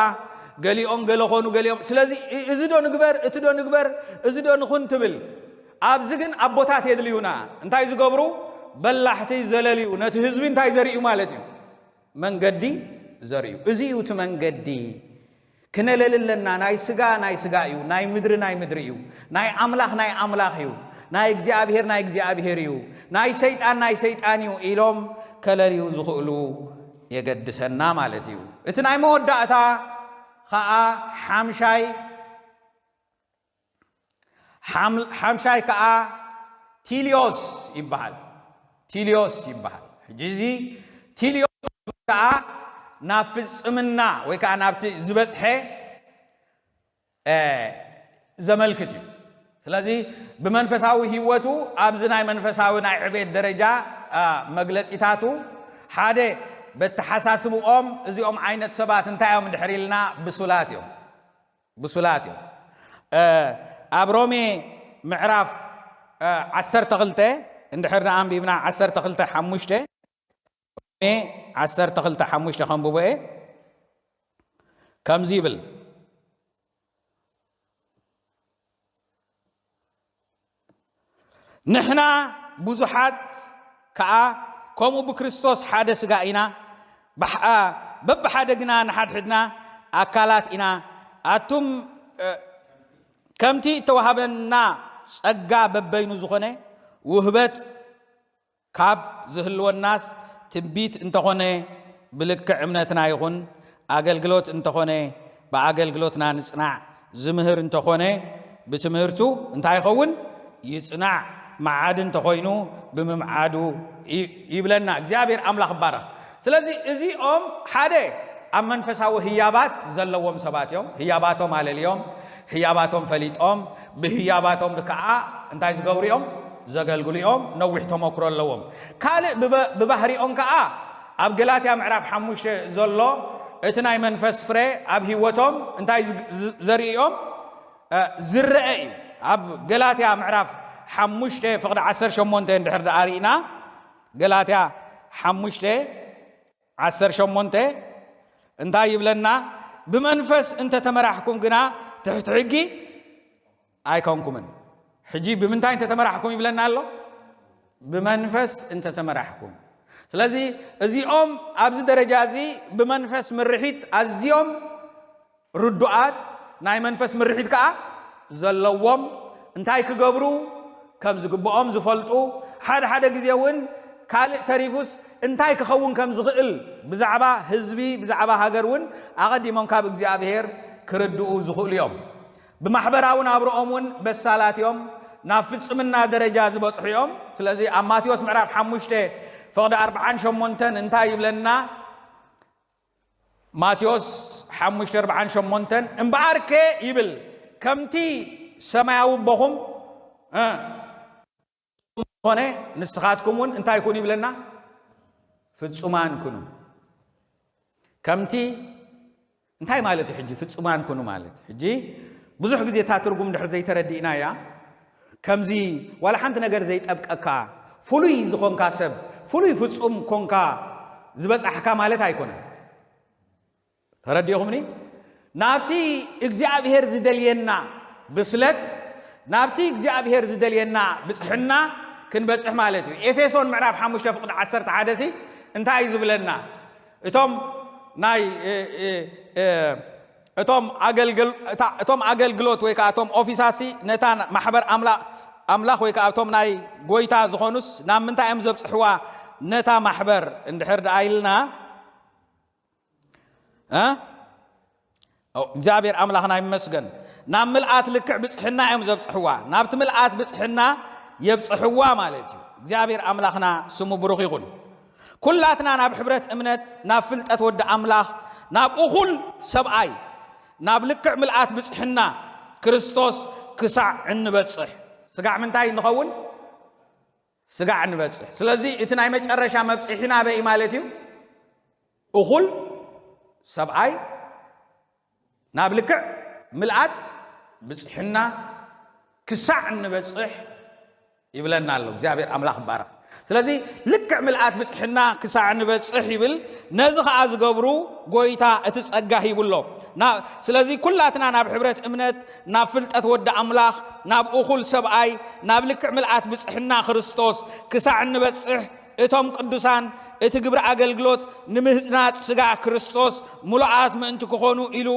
ገሊኦም ገለ ኾኑ ገሊኦም ስለዚ እዚ ዶ ንግበር እቲ ዶ ንግበር እዚ ዶ ንኹን ትብል። ኣብዚ ግን ኣቦታት የድልዩና። እንታይ ዝገብሩ? በላሕቲ ዘለልዩ ነቲ ህዝቢ እንታይ ዘርእዩ ማለት እዩ? መንገዲ ዘርእዩ። እዚ እዩ እቲ መንገዲ። ክነለሊ ኣለና። ናይ ስጋ ናይ ስጋ እዩ፣ ናይ ምድሪ ናይ ምድሪ እዩ፣ ናይ ኣምላኽ ናይ ኣምላኽ እዩ፣ ናይ እግዚኣብሔር ናይ እግዚኣብሔር እዩ፣ ናይ ሰይጣን ናይ ሰይጣን እዩ ኢሎም ከለልዩ ዝኽእሉ የገድሰና ማለት እዩ። እቲ ናይ መወዳእታ ኸዓ ሓምሻይ ሓምሻይ ከዓ ቲሊዮስ ይበሃል። ቲሊዮስ ይበሃል። ሕጂ እዚ ቲሊዮስ ከዓ ናብ ፍጽምና ወይ ከዓ ናብቲ ዝበፅሐ ዘመልክት እዩ። ስለዚ ብመንፈሳዊ ህይወቱ ኣብዚ ናይ መንፈሳዊ ናይ ዕቤት ደረጃ መግለፂታቱ ሓደ በተሓሳስብኦም እዚኦም ዓይነት ሰባት እንታይ እዮም ድሕር ኢልና ብሱላት እዮም። ብሱላት እዮም። ኣብ ሮሜ ምዕራፍ ዓሰርተ ክልተ እንድሕር ንኣንቢብና ዓሰርተ ክልተ ሓሙሽተ ሮሜ ዓሰርተ ክልተ ሓሙሽተ ከንብቦ እየ። ከምዚ ይብል፣ ንሕና ብዙሓት ከኣ ከምኡ ብክርስቶስ ሓደ ስጋ ኢና፣ በብሓደ ግና ንሓድሕድና ኣካላት ኢና። ኣቱም ከምቲ እተዋህበና ጸጋ በበይኑ ዝኾነ ውህበት ካብ ዝህልወናስ ትንቢት እንተኾነ ብልክዕ እምነትና ይኹን ኣገልግሎት እንተኾነ ብኣገልግሎትና ንጽናዕ፣ ዝምህር እንተኾነ ብትምህርቱ እንታይ ይኸውን? ይጽናዕ፣ መዓዲ እንተኾይኑ ብምምዓዱ ይብለና። እግዚኣብሔር ኣምላኽ ይባረኽ። ስለዚ እዚኦም ሓደ ኣብ መንፈሳዊ ህያባት ዘለዎም ሰባት እዮም። ህያባቶም ኣለልዮም፣ ህያባቶም ፈሊጦም፣ ብህያባቶም ከዓ እንታይ ዝገብሩ እዮም? ዘገልግሉ እዮም። ነዊሕ ተመክሮ ኣለዎም። ካልእ ብባህሪኦም ከዓ ኣብ ገላትያ ምዕራፍ ሓሙሽተ ዘሎ እቲ ናይ መንፈስ ፍረ ኣብ ህይወቶም እንታይ ዘርእዮም ዝረአ እዩ። ኣብ ገላትያ ምዕራፍ ሓሙሽተ ፍቕዲ ዓሰርተ ሸሞንተ እንድሕር ደኣ ርኢና፣ ገላትያ ሓሙሽተ ዓሰርተ ሸሞንተ እንታይ ይብለና? ብመንፈስ እንተተመራሕኩም ግና ትሕቲ ሕጊ ኣይኮንኩምን። ሕጂ ብምንታይ እንተተመራሕኩም ይብለና ኣሎ? ብመንፈስ እንተተመራሕኩም። ስለዚ እዚኦም ኣብዚ ደረጃ እዚ ብመንፈስ ምርሒት ኣዝዮም ርዱኣት፣ ናይ መንፈስ ምርሒት ከዓ ዘለዎም፣ እንታይ ክገብሩ ከም ዝግብኦም ዝፈልጡ፣ ሓደ ሓደ ግዜ እውን ካልእ ተሪፉስ እንታይ ክኸውን ከም ዝኽእል ብዛዕባ ህዝቢ፣ ብዛዕባ ሃገር እውን ኣቐዲሞም ካብ እግዚኣብሔር ክርድኡ ዝኽእሉ እዮም። ብማሕበራዊ ናብርኦም እውን በሳላት እዮም፣ ናብ ፍጽምና ደረጃ ዝበጽሑ እዮም። ስለዚ ኣብ ማቴዎስ ምዕራፍ ሓሙሽተ ፍቕዲ ኣርብዓን ሸሞንተን እንታይ ይብለና? ማቴዎስ ሓሙሽተ ኣርብዓን ሸሞንተን እምበኣርከ ይብል፣ ከምቲ ሰማያዊ ኣቦኹም እ ዝኾነ ንስኻትኩም እውን እንታይ ኩኑ ይብለና? ፍጹማን ኩኑ። ከምቲ እንታይ ማለት እዩ ሕጂ ፍጹማን ኩኑ ማለት? ሕጂ ብዙሕ ግዜ እታ ትርጉም ድሕር ዘይተረዲእናያ፣ ከምዚ ዋላ ሓንቲ ነገር ዘይጠብቀካ፣ ፍሉይ ዝኾንካ ሰብ፣ ፍሉይ ፍጹም ኮንካ ዝበጻሕካ ማለት ኣይኮነን። ተረዲእኹምኒ? ናብቲ እግዚኣብሔር ዝደልየና ብስለት፣ ናብቲ እግዚኣብሔር ዝደልየና ብጽሕና ክንበጽሕ ማለት እዩ። ኤፌሶን ምዕራፍ ሓሙሽተ ፍቕዲ ዓሰርተ ሓደ ሲ እንታይ እዩ ዝብለና? እቶም ናይ፣ እ፣ እ፣ እ፣ እቶም ኣገልግል-፣ እታ-፣ እቶም ኣገልግሎት ወይ ከኣ እቶም ኦፊሳሲ ነታ ማሕበር ኣምላ-፣ ኣምላኽ ወይ ከኣ እቶም ናይ ጎይታ ዝኾኑስ ናብ ምንታይ እዮም ዘብጽሕዋ ነታ ማሕበር እንድሕር ደኣ ኢልና? እ? ኦ፣ እግዚኣብሔር ኣምላኽና ይመስገን። ናብ ምልኣት ልክዕ ብጽሕና እዮም ዘብጽሕዋ። ናብቲ ምልኣት ብጽሕና የብጽሕዋ ማለት እዩ። እግዚኣብሔር ኣምላኽና ስሙ ብሩኽ ይኹን። ኩላትና ናብ ሕብረት እምነት፣ ናብ ፍልጠት ወዲ ኣምላኽ፣ ናብ እኹል ሰብኣይ፣ ናብ ልክዕ ምልኣት ብጽሕና ክርስቶስ ክሳዕ እንበጽሕ። ስጋዕ ምንታይ ንኸውን? ስጋዕ እንበጽሕ። ስለዚ እቲ ናይ መጨረሻ መብጽሒና ኣበይ ማለት እዩ? እኹል ሰብኣይ ናብ ልክዕ ምልኣት ብጽሕና ክሳዕ እንበጽሕ ይብለና ኣሎ። እግዚኣብሔር ኣምላኽ ይባረኽ። ስለዚ ልክዕ ምልኣት ብጽሕና ክሳዕ እንበጽሕ ይብል። ነዚ ኸኣ ዝገብሩ ጎይታ እቲ ጸጋ ሂቡ ኣሎ። ና-፣ ስለዚ ኩላትና ናብ ሕብረት እምነት፣ ናብ ፍልጠት ወዲ ኣምላኽ፣ ናብ እኹል ሰብኣይ፣ ናብ ልክዕ ምልኣት ብጽሕና ክርስቶስ ክሳዕ እንበጽሕ እቶም ቅዱሳን እቲ ግብሪ ኣገልግሎት ንምህጽናጽ ስጋ ክርስቶስ ምሉኣት ምእንቲ ክኾኑ ኢሉ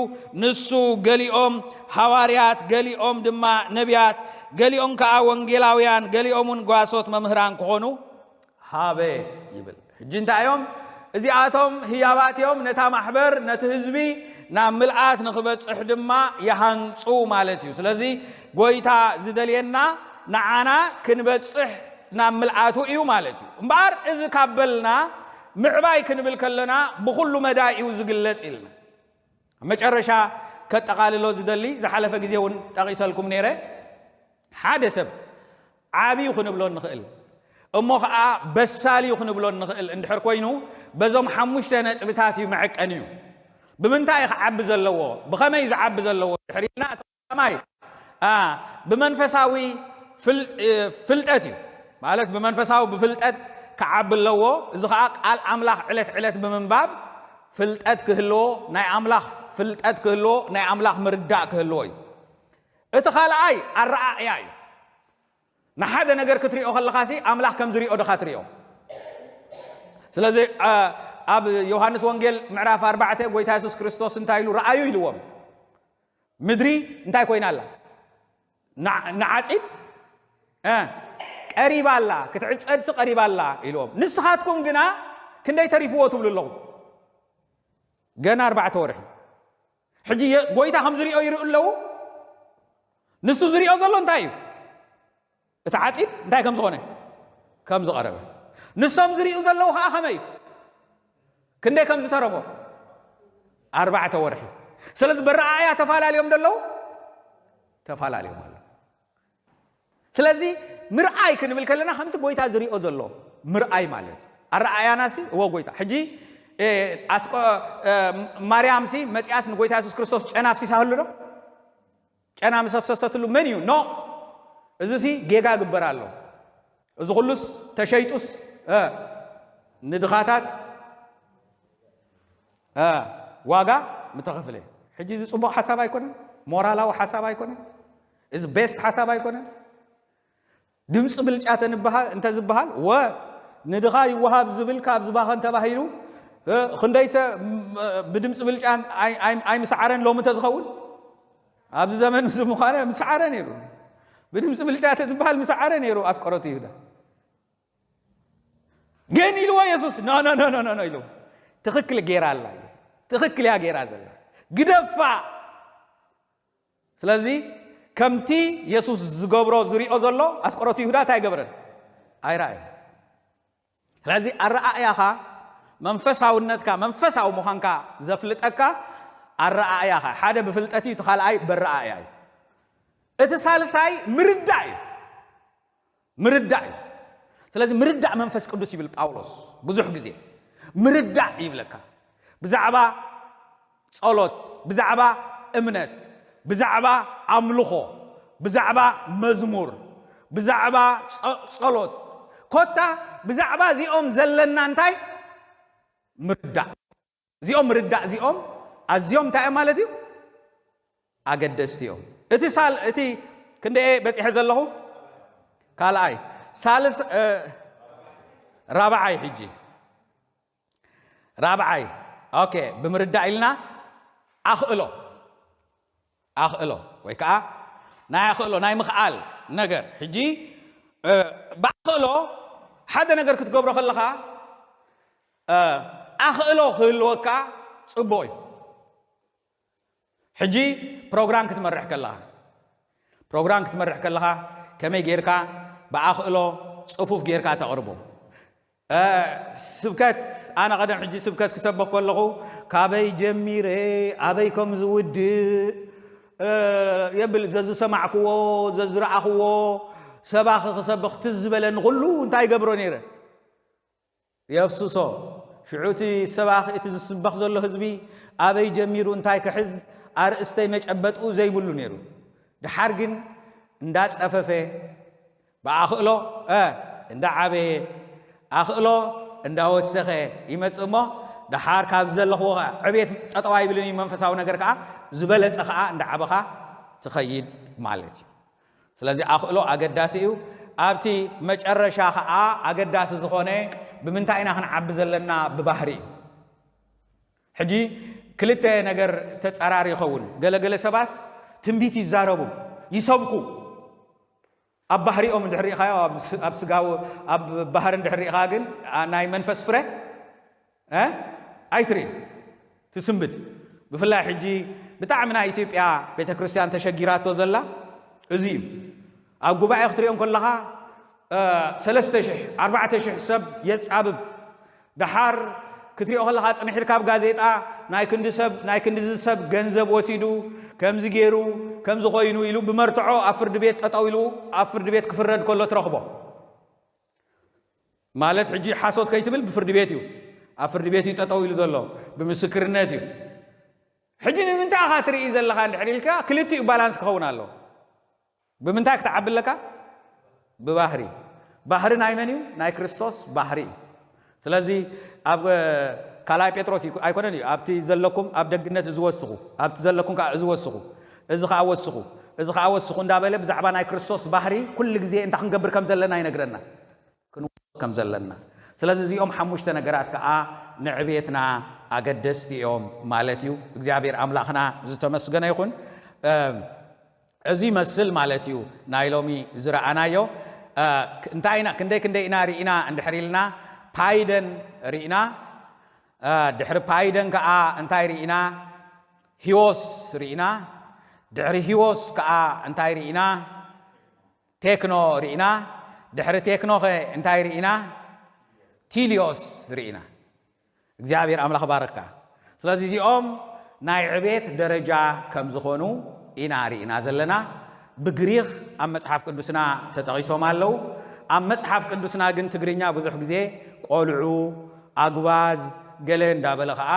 ንሱ ገሊኦም ሃዋርያት፣ ገሊኦም ድማ ነቢያት፣ ገሊኦም ከኣ ወንጌላውያን፣ ገሊኦም እውን ጓሶት መምህራን ክኾኑ ሃበ ይብል። ሕጂ እንታይ እዮም? እዚኣቶም ህያባት እዮም፣ ነታ ማሕበር፣ ነቲ ህዝቢ ናብ ምልኣት ንኽበጽሕ ድማ ይሃንጹ ማለት እዩ። ስለዚ ጎይታ ዝደልየና ንዓና ክንበጽሕ ናብ ምልኣቱ እዩ ማለት እዩ። እምበኣር እዚ ካብ በልና ምዕባይ ክንብል ከለና ብኹሉ መዳይ እዩ ዝግለጽ ኢልና። ኣብ መጨረሻ ከጠቓልሎ ዝደሊ፣ ዝሓለፈ ግዜ እውን ጠቒሰልኩም ነይረ። ሓደ ሰብ ዓብዩ ክንብሎ ንኽእል፣ እሞ ኸዓ በሳል እዩ ክንብሎ ንኽእል እንድሕር ኮይኑ፣ በዞም ሓሙሽተ ነጥብታት እዩ መዐቀኒኡ። ብምንታይ እዩ ክዓቢ ዘለዎ? ብኸመይ እዩ ዝዓቢ ዘለዎ? ድሕር ኢልና እቲ ቀዳማይ፣ አ፣ ብመንፈሳዊ ፍል-፣ እ፣ ፍልጠት እዩ። ማለት ብመንፈሳዊ ብፍልጠት ክዓቢ ኣለዎ። እዚ ኸዓ ቃል ኣምላኽ ዕለት ዕለት ብምንባብ ፍልጠት ክህልዎ፣ ናይ ኣምላኽ ፍልጠት ክህልዎ፣ ናይ ኣምላኽ ምርዳእ ክህልዎ እዩ። እቲ ካልኣይ ኣረኣእያ እዩ። ንሓደ ነገር ክትሪኦ ከለኻሲ ኣምላኽ ከም ዝሪኦ ድኻ ትሪኦ? ስለዚ ኣብ ዮሃንስ ወንጌል ምዕራፍ ኣርባዕተ ጎይታ የሱስ ክርስቶስ እንታይ ኢሉ ረኣዩ ኢልዎም? ምድሪ እንታይ ኮይና ኣላ? ንዓፂድ ቀሪባ ኣላ፣ ክትዕፀድሲ ቀሪባ ኣላ ኢልዎም። ንስኻትኩም ግና ክንደይ ተሪፍዎ ትብሉ ኣለኹም? ገና ኣርባዕተ ወርሒ። ሕጂ ጎይታ ከም ዝሪኦ ይርእዩ ኣለዉ። ንሱ ዝሪኦ ዘሎ እንታይ እዩ? እቲ ዓፂድ እንታይ ከም ዝኾነ ከም ዝቐረበ። ንሶም ዝሪኡ ዘለዉ ከዓ ከመይ እዩ? ክንደይ ከም ዝተረፎ? ኣርባዕተ ወርሒ። ስለዚ በረኣእያ ተፈላለዮም ደለዉ? ተፈላለዮም ኣለዉ። ስለዚ ምርኣይ ክንብል ከለና ከምቲ ጎይታ ዝሪኦ ዘሎ ምርኣይ ማለት እዩ። ኣረኣእያናሲ እዎ ጎይታ ሕጂ ኣስቆ ማርያምሲ መፅያስ ንጎይታ የሱስ ክርስቶስ ጨና ኣፍሲሳህሉ ዶ? ጨና ምስ ኣፍሰሰትሉ መን እዩ ኖ? እዚሲ ጌጋ ግበር ኣሎ። እዚ ኩሉስ ተሸይጡስ ንድኻታት ዋጋ ምተኸፍለ። ሕጂ እዚ ፅቡቕ ሓሳብ ኣይኮነን? ሞራላዊ ሓሳብ ኣይኮነን? እዚ ቤስት ሓሳብ ኣይኮነን? ድምፂ ብልጫ ተንበሃል እንተ ዝበሃል ወ ንድኻ ይወሃብ ዝብል ካብ ዝባኸን ተባሂሉ ክንደይሰ ብድምፂ ብልጫ ኣይምስዓረን ሎሚ ተዝኸውን ኣብዚ ዘመን እዚ ምዃነ ምስዓረ ነይሩ። ብድምፂ ብልጫ ተዝበሃል ምስዓረ ነይሩ ኣስቆሮቱ ይሁዳ። ግን ኢልዎ የሱስ ኖ ኖ ኖ ኖ ኢሉ ትኽክል ጌራ ኣላ እዩ። ትኽክል እያ ጌራ ዘላ ግደፋ። ስለዚ ከምቲ የሱስ ዝገብሮ ዝሪኦ ዘሎ ኣስቆሮቱ ይሁዳ እንታይ ኣይገብረን? ኣይረኣየን። ስለዚ ኣረኣእያኻ መንፈሳውነትካ መንፈሳዊ ምዃንካ ዘፍልጠካ ኣረኣእያኻ ሓደ ብፍልጠት እዩ፣ እቲ ካልኣይ በረኣእያ እዩ። እቲ ሳልሳይ ምርዳእ እዩ። ምርዳእ እዩ። ስለዚ ምርዳእ መንፈስ ቅዱስ ይብል ጳውሎስ ብዙሕ ግዜ ምርዳእ ይብለካ። ብዛዕባ ጸሎት፣ ብዛዕባ እምነት፣ ብዛዕባ ኣምልኾ፣ ብዛዕባ መዝሙር፣ ብዛዕባ ጸሎት ኮታ ብዛዕባ እዚኦም ዘለና እንታይ ምርዳእ እዚኦም ምርዳእ እዚኦም ኣዝዮም እንታይ እዮም ማለት እዩ ኣገደስቲ እዮም። እቲ ሳል እቲ ክንደኤ በፂሐ ዘለኹ ካልኣይ ሳልስ ራብዓይ ሕጂ ራብዓይ ኦኬ ብምርዳእ ኢልና ኣኽእሎ ኣኽእሎ ወይ ከዓ ናይ ኣኽእሎ ናይ ምኽኣል ነገር ሕጂ ብኣኽእሎ ሓደ ነገር ክትገብሮ ከለኻ ኣኽእሎ ክህልወካ ፅቡቕ እዩ። ሕጂ ፕሮግራም ክትመርሕ ከለኻ ፕሮግራም ክትመርሕ ከለኻ ከመይ ጌርካ ብኣኽእሎ ፅፉፍ ጌርካ ተቕርቦ ስብከት ኣነ ቀደም ሕጂ ስብከት ክሰብኽ ከለኹ ካበይ ጀሚረ ኣበይ ከም ዝውድእ የብል ዘዝሰማዕክዎ ዘዝረኣኽዎ ሰባኺ ክሰብኽ ትዝ ዝበለኒ ኩሉ እንታይ ይገብሮ ነይረ የፍስሶ ሽዑ እቲ ሰባኺ እቲ ዝስበኽ ዘሎ ህዝቢ ኣበይ ጀሚሩ እንታይ ክሕዝ ኣርእስተይ መጨበጥኡ ዘይብሉ ነይሩ ድሓር ግን እንዳፀፈፈ ብኣኽእሎ እንዳዓበየ ኣኽእሎ እንዳወሰኸ ይመፅእ እሞ ደሓር ካብ ዘለኽዎ ዕቤት ጠጠዋ ይብልን እዩ መንፈሳዊ ነገር ከዓ ዝበለፀ ከዓ እንዳዓበኻ ትኸይድ ማለት እዩ። ስለዚ ኣኽእሎ ኣገዳሲ እዩ። ኣብቲ መጨረሻ ከዓ ኣገዳሲ ዝኾነ ብምንታይ ኢና ክንዓቢ ዘለና ብባህሪ እዩ። ሕጂ ክልተ ነገር ተፃራሪ ይኸውን። ገለገለ ሰባት ትንቢት ይዛረቡ፣ ይሰብኩ ኣብ ባህሪኦም እንድሕር ርኢኻዮ ኣብ ስጋዊ ኣብ ባህሪ እንድሕር ርኢኻ ግን ናይ መንፈስ ፍረ ኣይትርኢ ትስንብድ ብፍላይ ሕጂ ብጣዕሚ ናይ ኢትዮጵያ ቤተክርስትያን ተሸጊራቶ ዘላ እዚ እዩ ኣብ ጉባኤ ክትሪኦም ከለኻ ሰለስተ ሽሕ ኣርባዕተ ሽሕ ሰብ የጻብብ ደሓር ክትሪኦ ከለኻ ጽንሕ ኢልካ ኣብ ጋዜጣ ናይ ክንዲ ሰብ ናይ ክንድዚ ሰብ ገንዘብ ወሲዱ ከምዚ ገይሩ ከምዚ ኮይኑ ኢሉ ብመርትዖ ኣብ ፍርዲ ቤት ጠጠው ኢሉ ኣብ ፍርዲ ቤት ክፍረድ ከሎ ትረኽቦ ማለት ሕጂ ሓሶት ከይትብል ብፍርዲ ቤት እዩ ኣብ ፍርዲ ቤት እዩ ጠጠው ኢሉ ዘሎ ብምስክርነት እዩ ሕጂ ንምንታይ ኢኻ ትርኢ ዘለኻ እንድሕር ኢልካ ክልቲኡ ባላንስ ክኸውን ኣለዎ ብምንታይ ክትዓቢ ኣለካ ብባህሪ ባህሪ ናይ መን እዩ ናይ ክርስቶስ ባህሪ እዩ ስለዚ ኣብ ካልኣይ ጴጥሮስ ኣይኮነን እዩ ኣብቲ ዘለኩም ኣብ ደግነት እዚ ወስኹ ኣብቲ ዘለኩም ከዓ እዚ ወስኹ እዚ ከዓ ወስኹ እዚ ከዓ ወስኹ እንዳበለ ብዛዕባ ናይ ክርስቶስ ባህሪ ኩሉ ግዜ እንታይ ክንገብር ከም ዘለና ይነግረና። ክንወስኽ ከም ዘለና። ስለዚ እዚኦም ሓሙሽተ ነገራት ከዓ ንዕቤትና ኣገደስቲ እዮም ማለት እዩ። እግዚኣብሔር ኣምላኽና ዝተመስገነ ይኹን። እዚ ይመስል ማለት እዩ ናይ ሎሚ ዝረኣናዮ። እንታይ ኢና ክንደይ ክንደይ ኢና ርኢና እንድሕር ኢልና ፓይደን ርኢና፣ ድሕሪ ፓይደን ከዓ እንታይ ርኢና? ሂዎስ ርኢና። ድሕሪ ሂዎስ ከዓ እንታይ ርኢና? ቴክኖ ርኢና። ድሕሪ ቴክኖኸ እንታይ ርኢና? ቲሊዮስ ርኢና። እግዚኣብሔር ኣምላኽ ባረካ። ስለዚ እዚኦም ናይ ዕቤት ደረጃ ከም ዝኾኑ ኢና ርኢና ዘለና። ብግሪኽ ኣብ መጽሓፍ ቅዱስና ተጠቒሶም ኣለዉ። ኣብ መጽሓፍ ቅዱስና ግን ትግርኛ ብዙሕ ግዜ ቆልዑ፣ ኣጉባዝ፣ ገለ እንዳበለ ኸዓ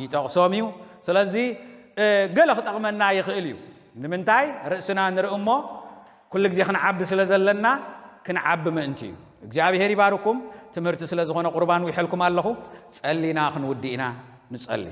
ይጠቕሶም እዩ። ስለዚ ገለ ክጠቕመና ይኽእል እዩ። ንምንታይ? ርእስና ንርኢ እሞ ኩሉ ግዜ ክንዓቢ ስለ ዘለና ክንዓቢ ምእንቲ እዩ። እግዚኣብሔር ይባርኩም። ትምህርቲ ስለ ዝኾነ ቁርባን ውሕልኩም ኣለኹ። ጸሊና ክንውድእ ኢና። ንጸሊ።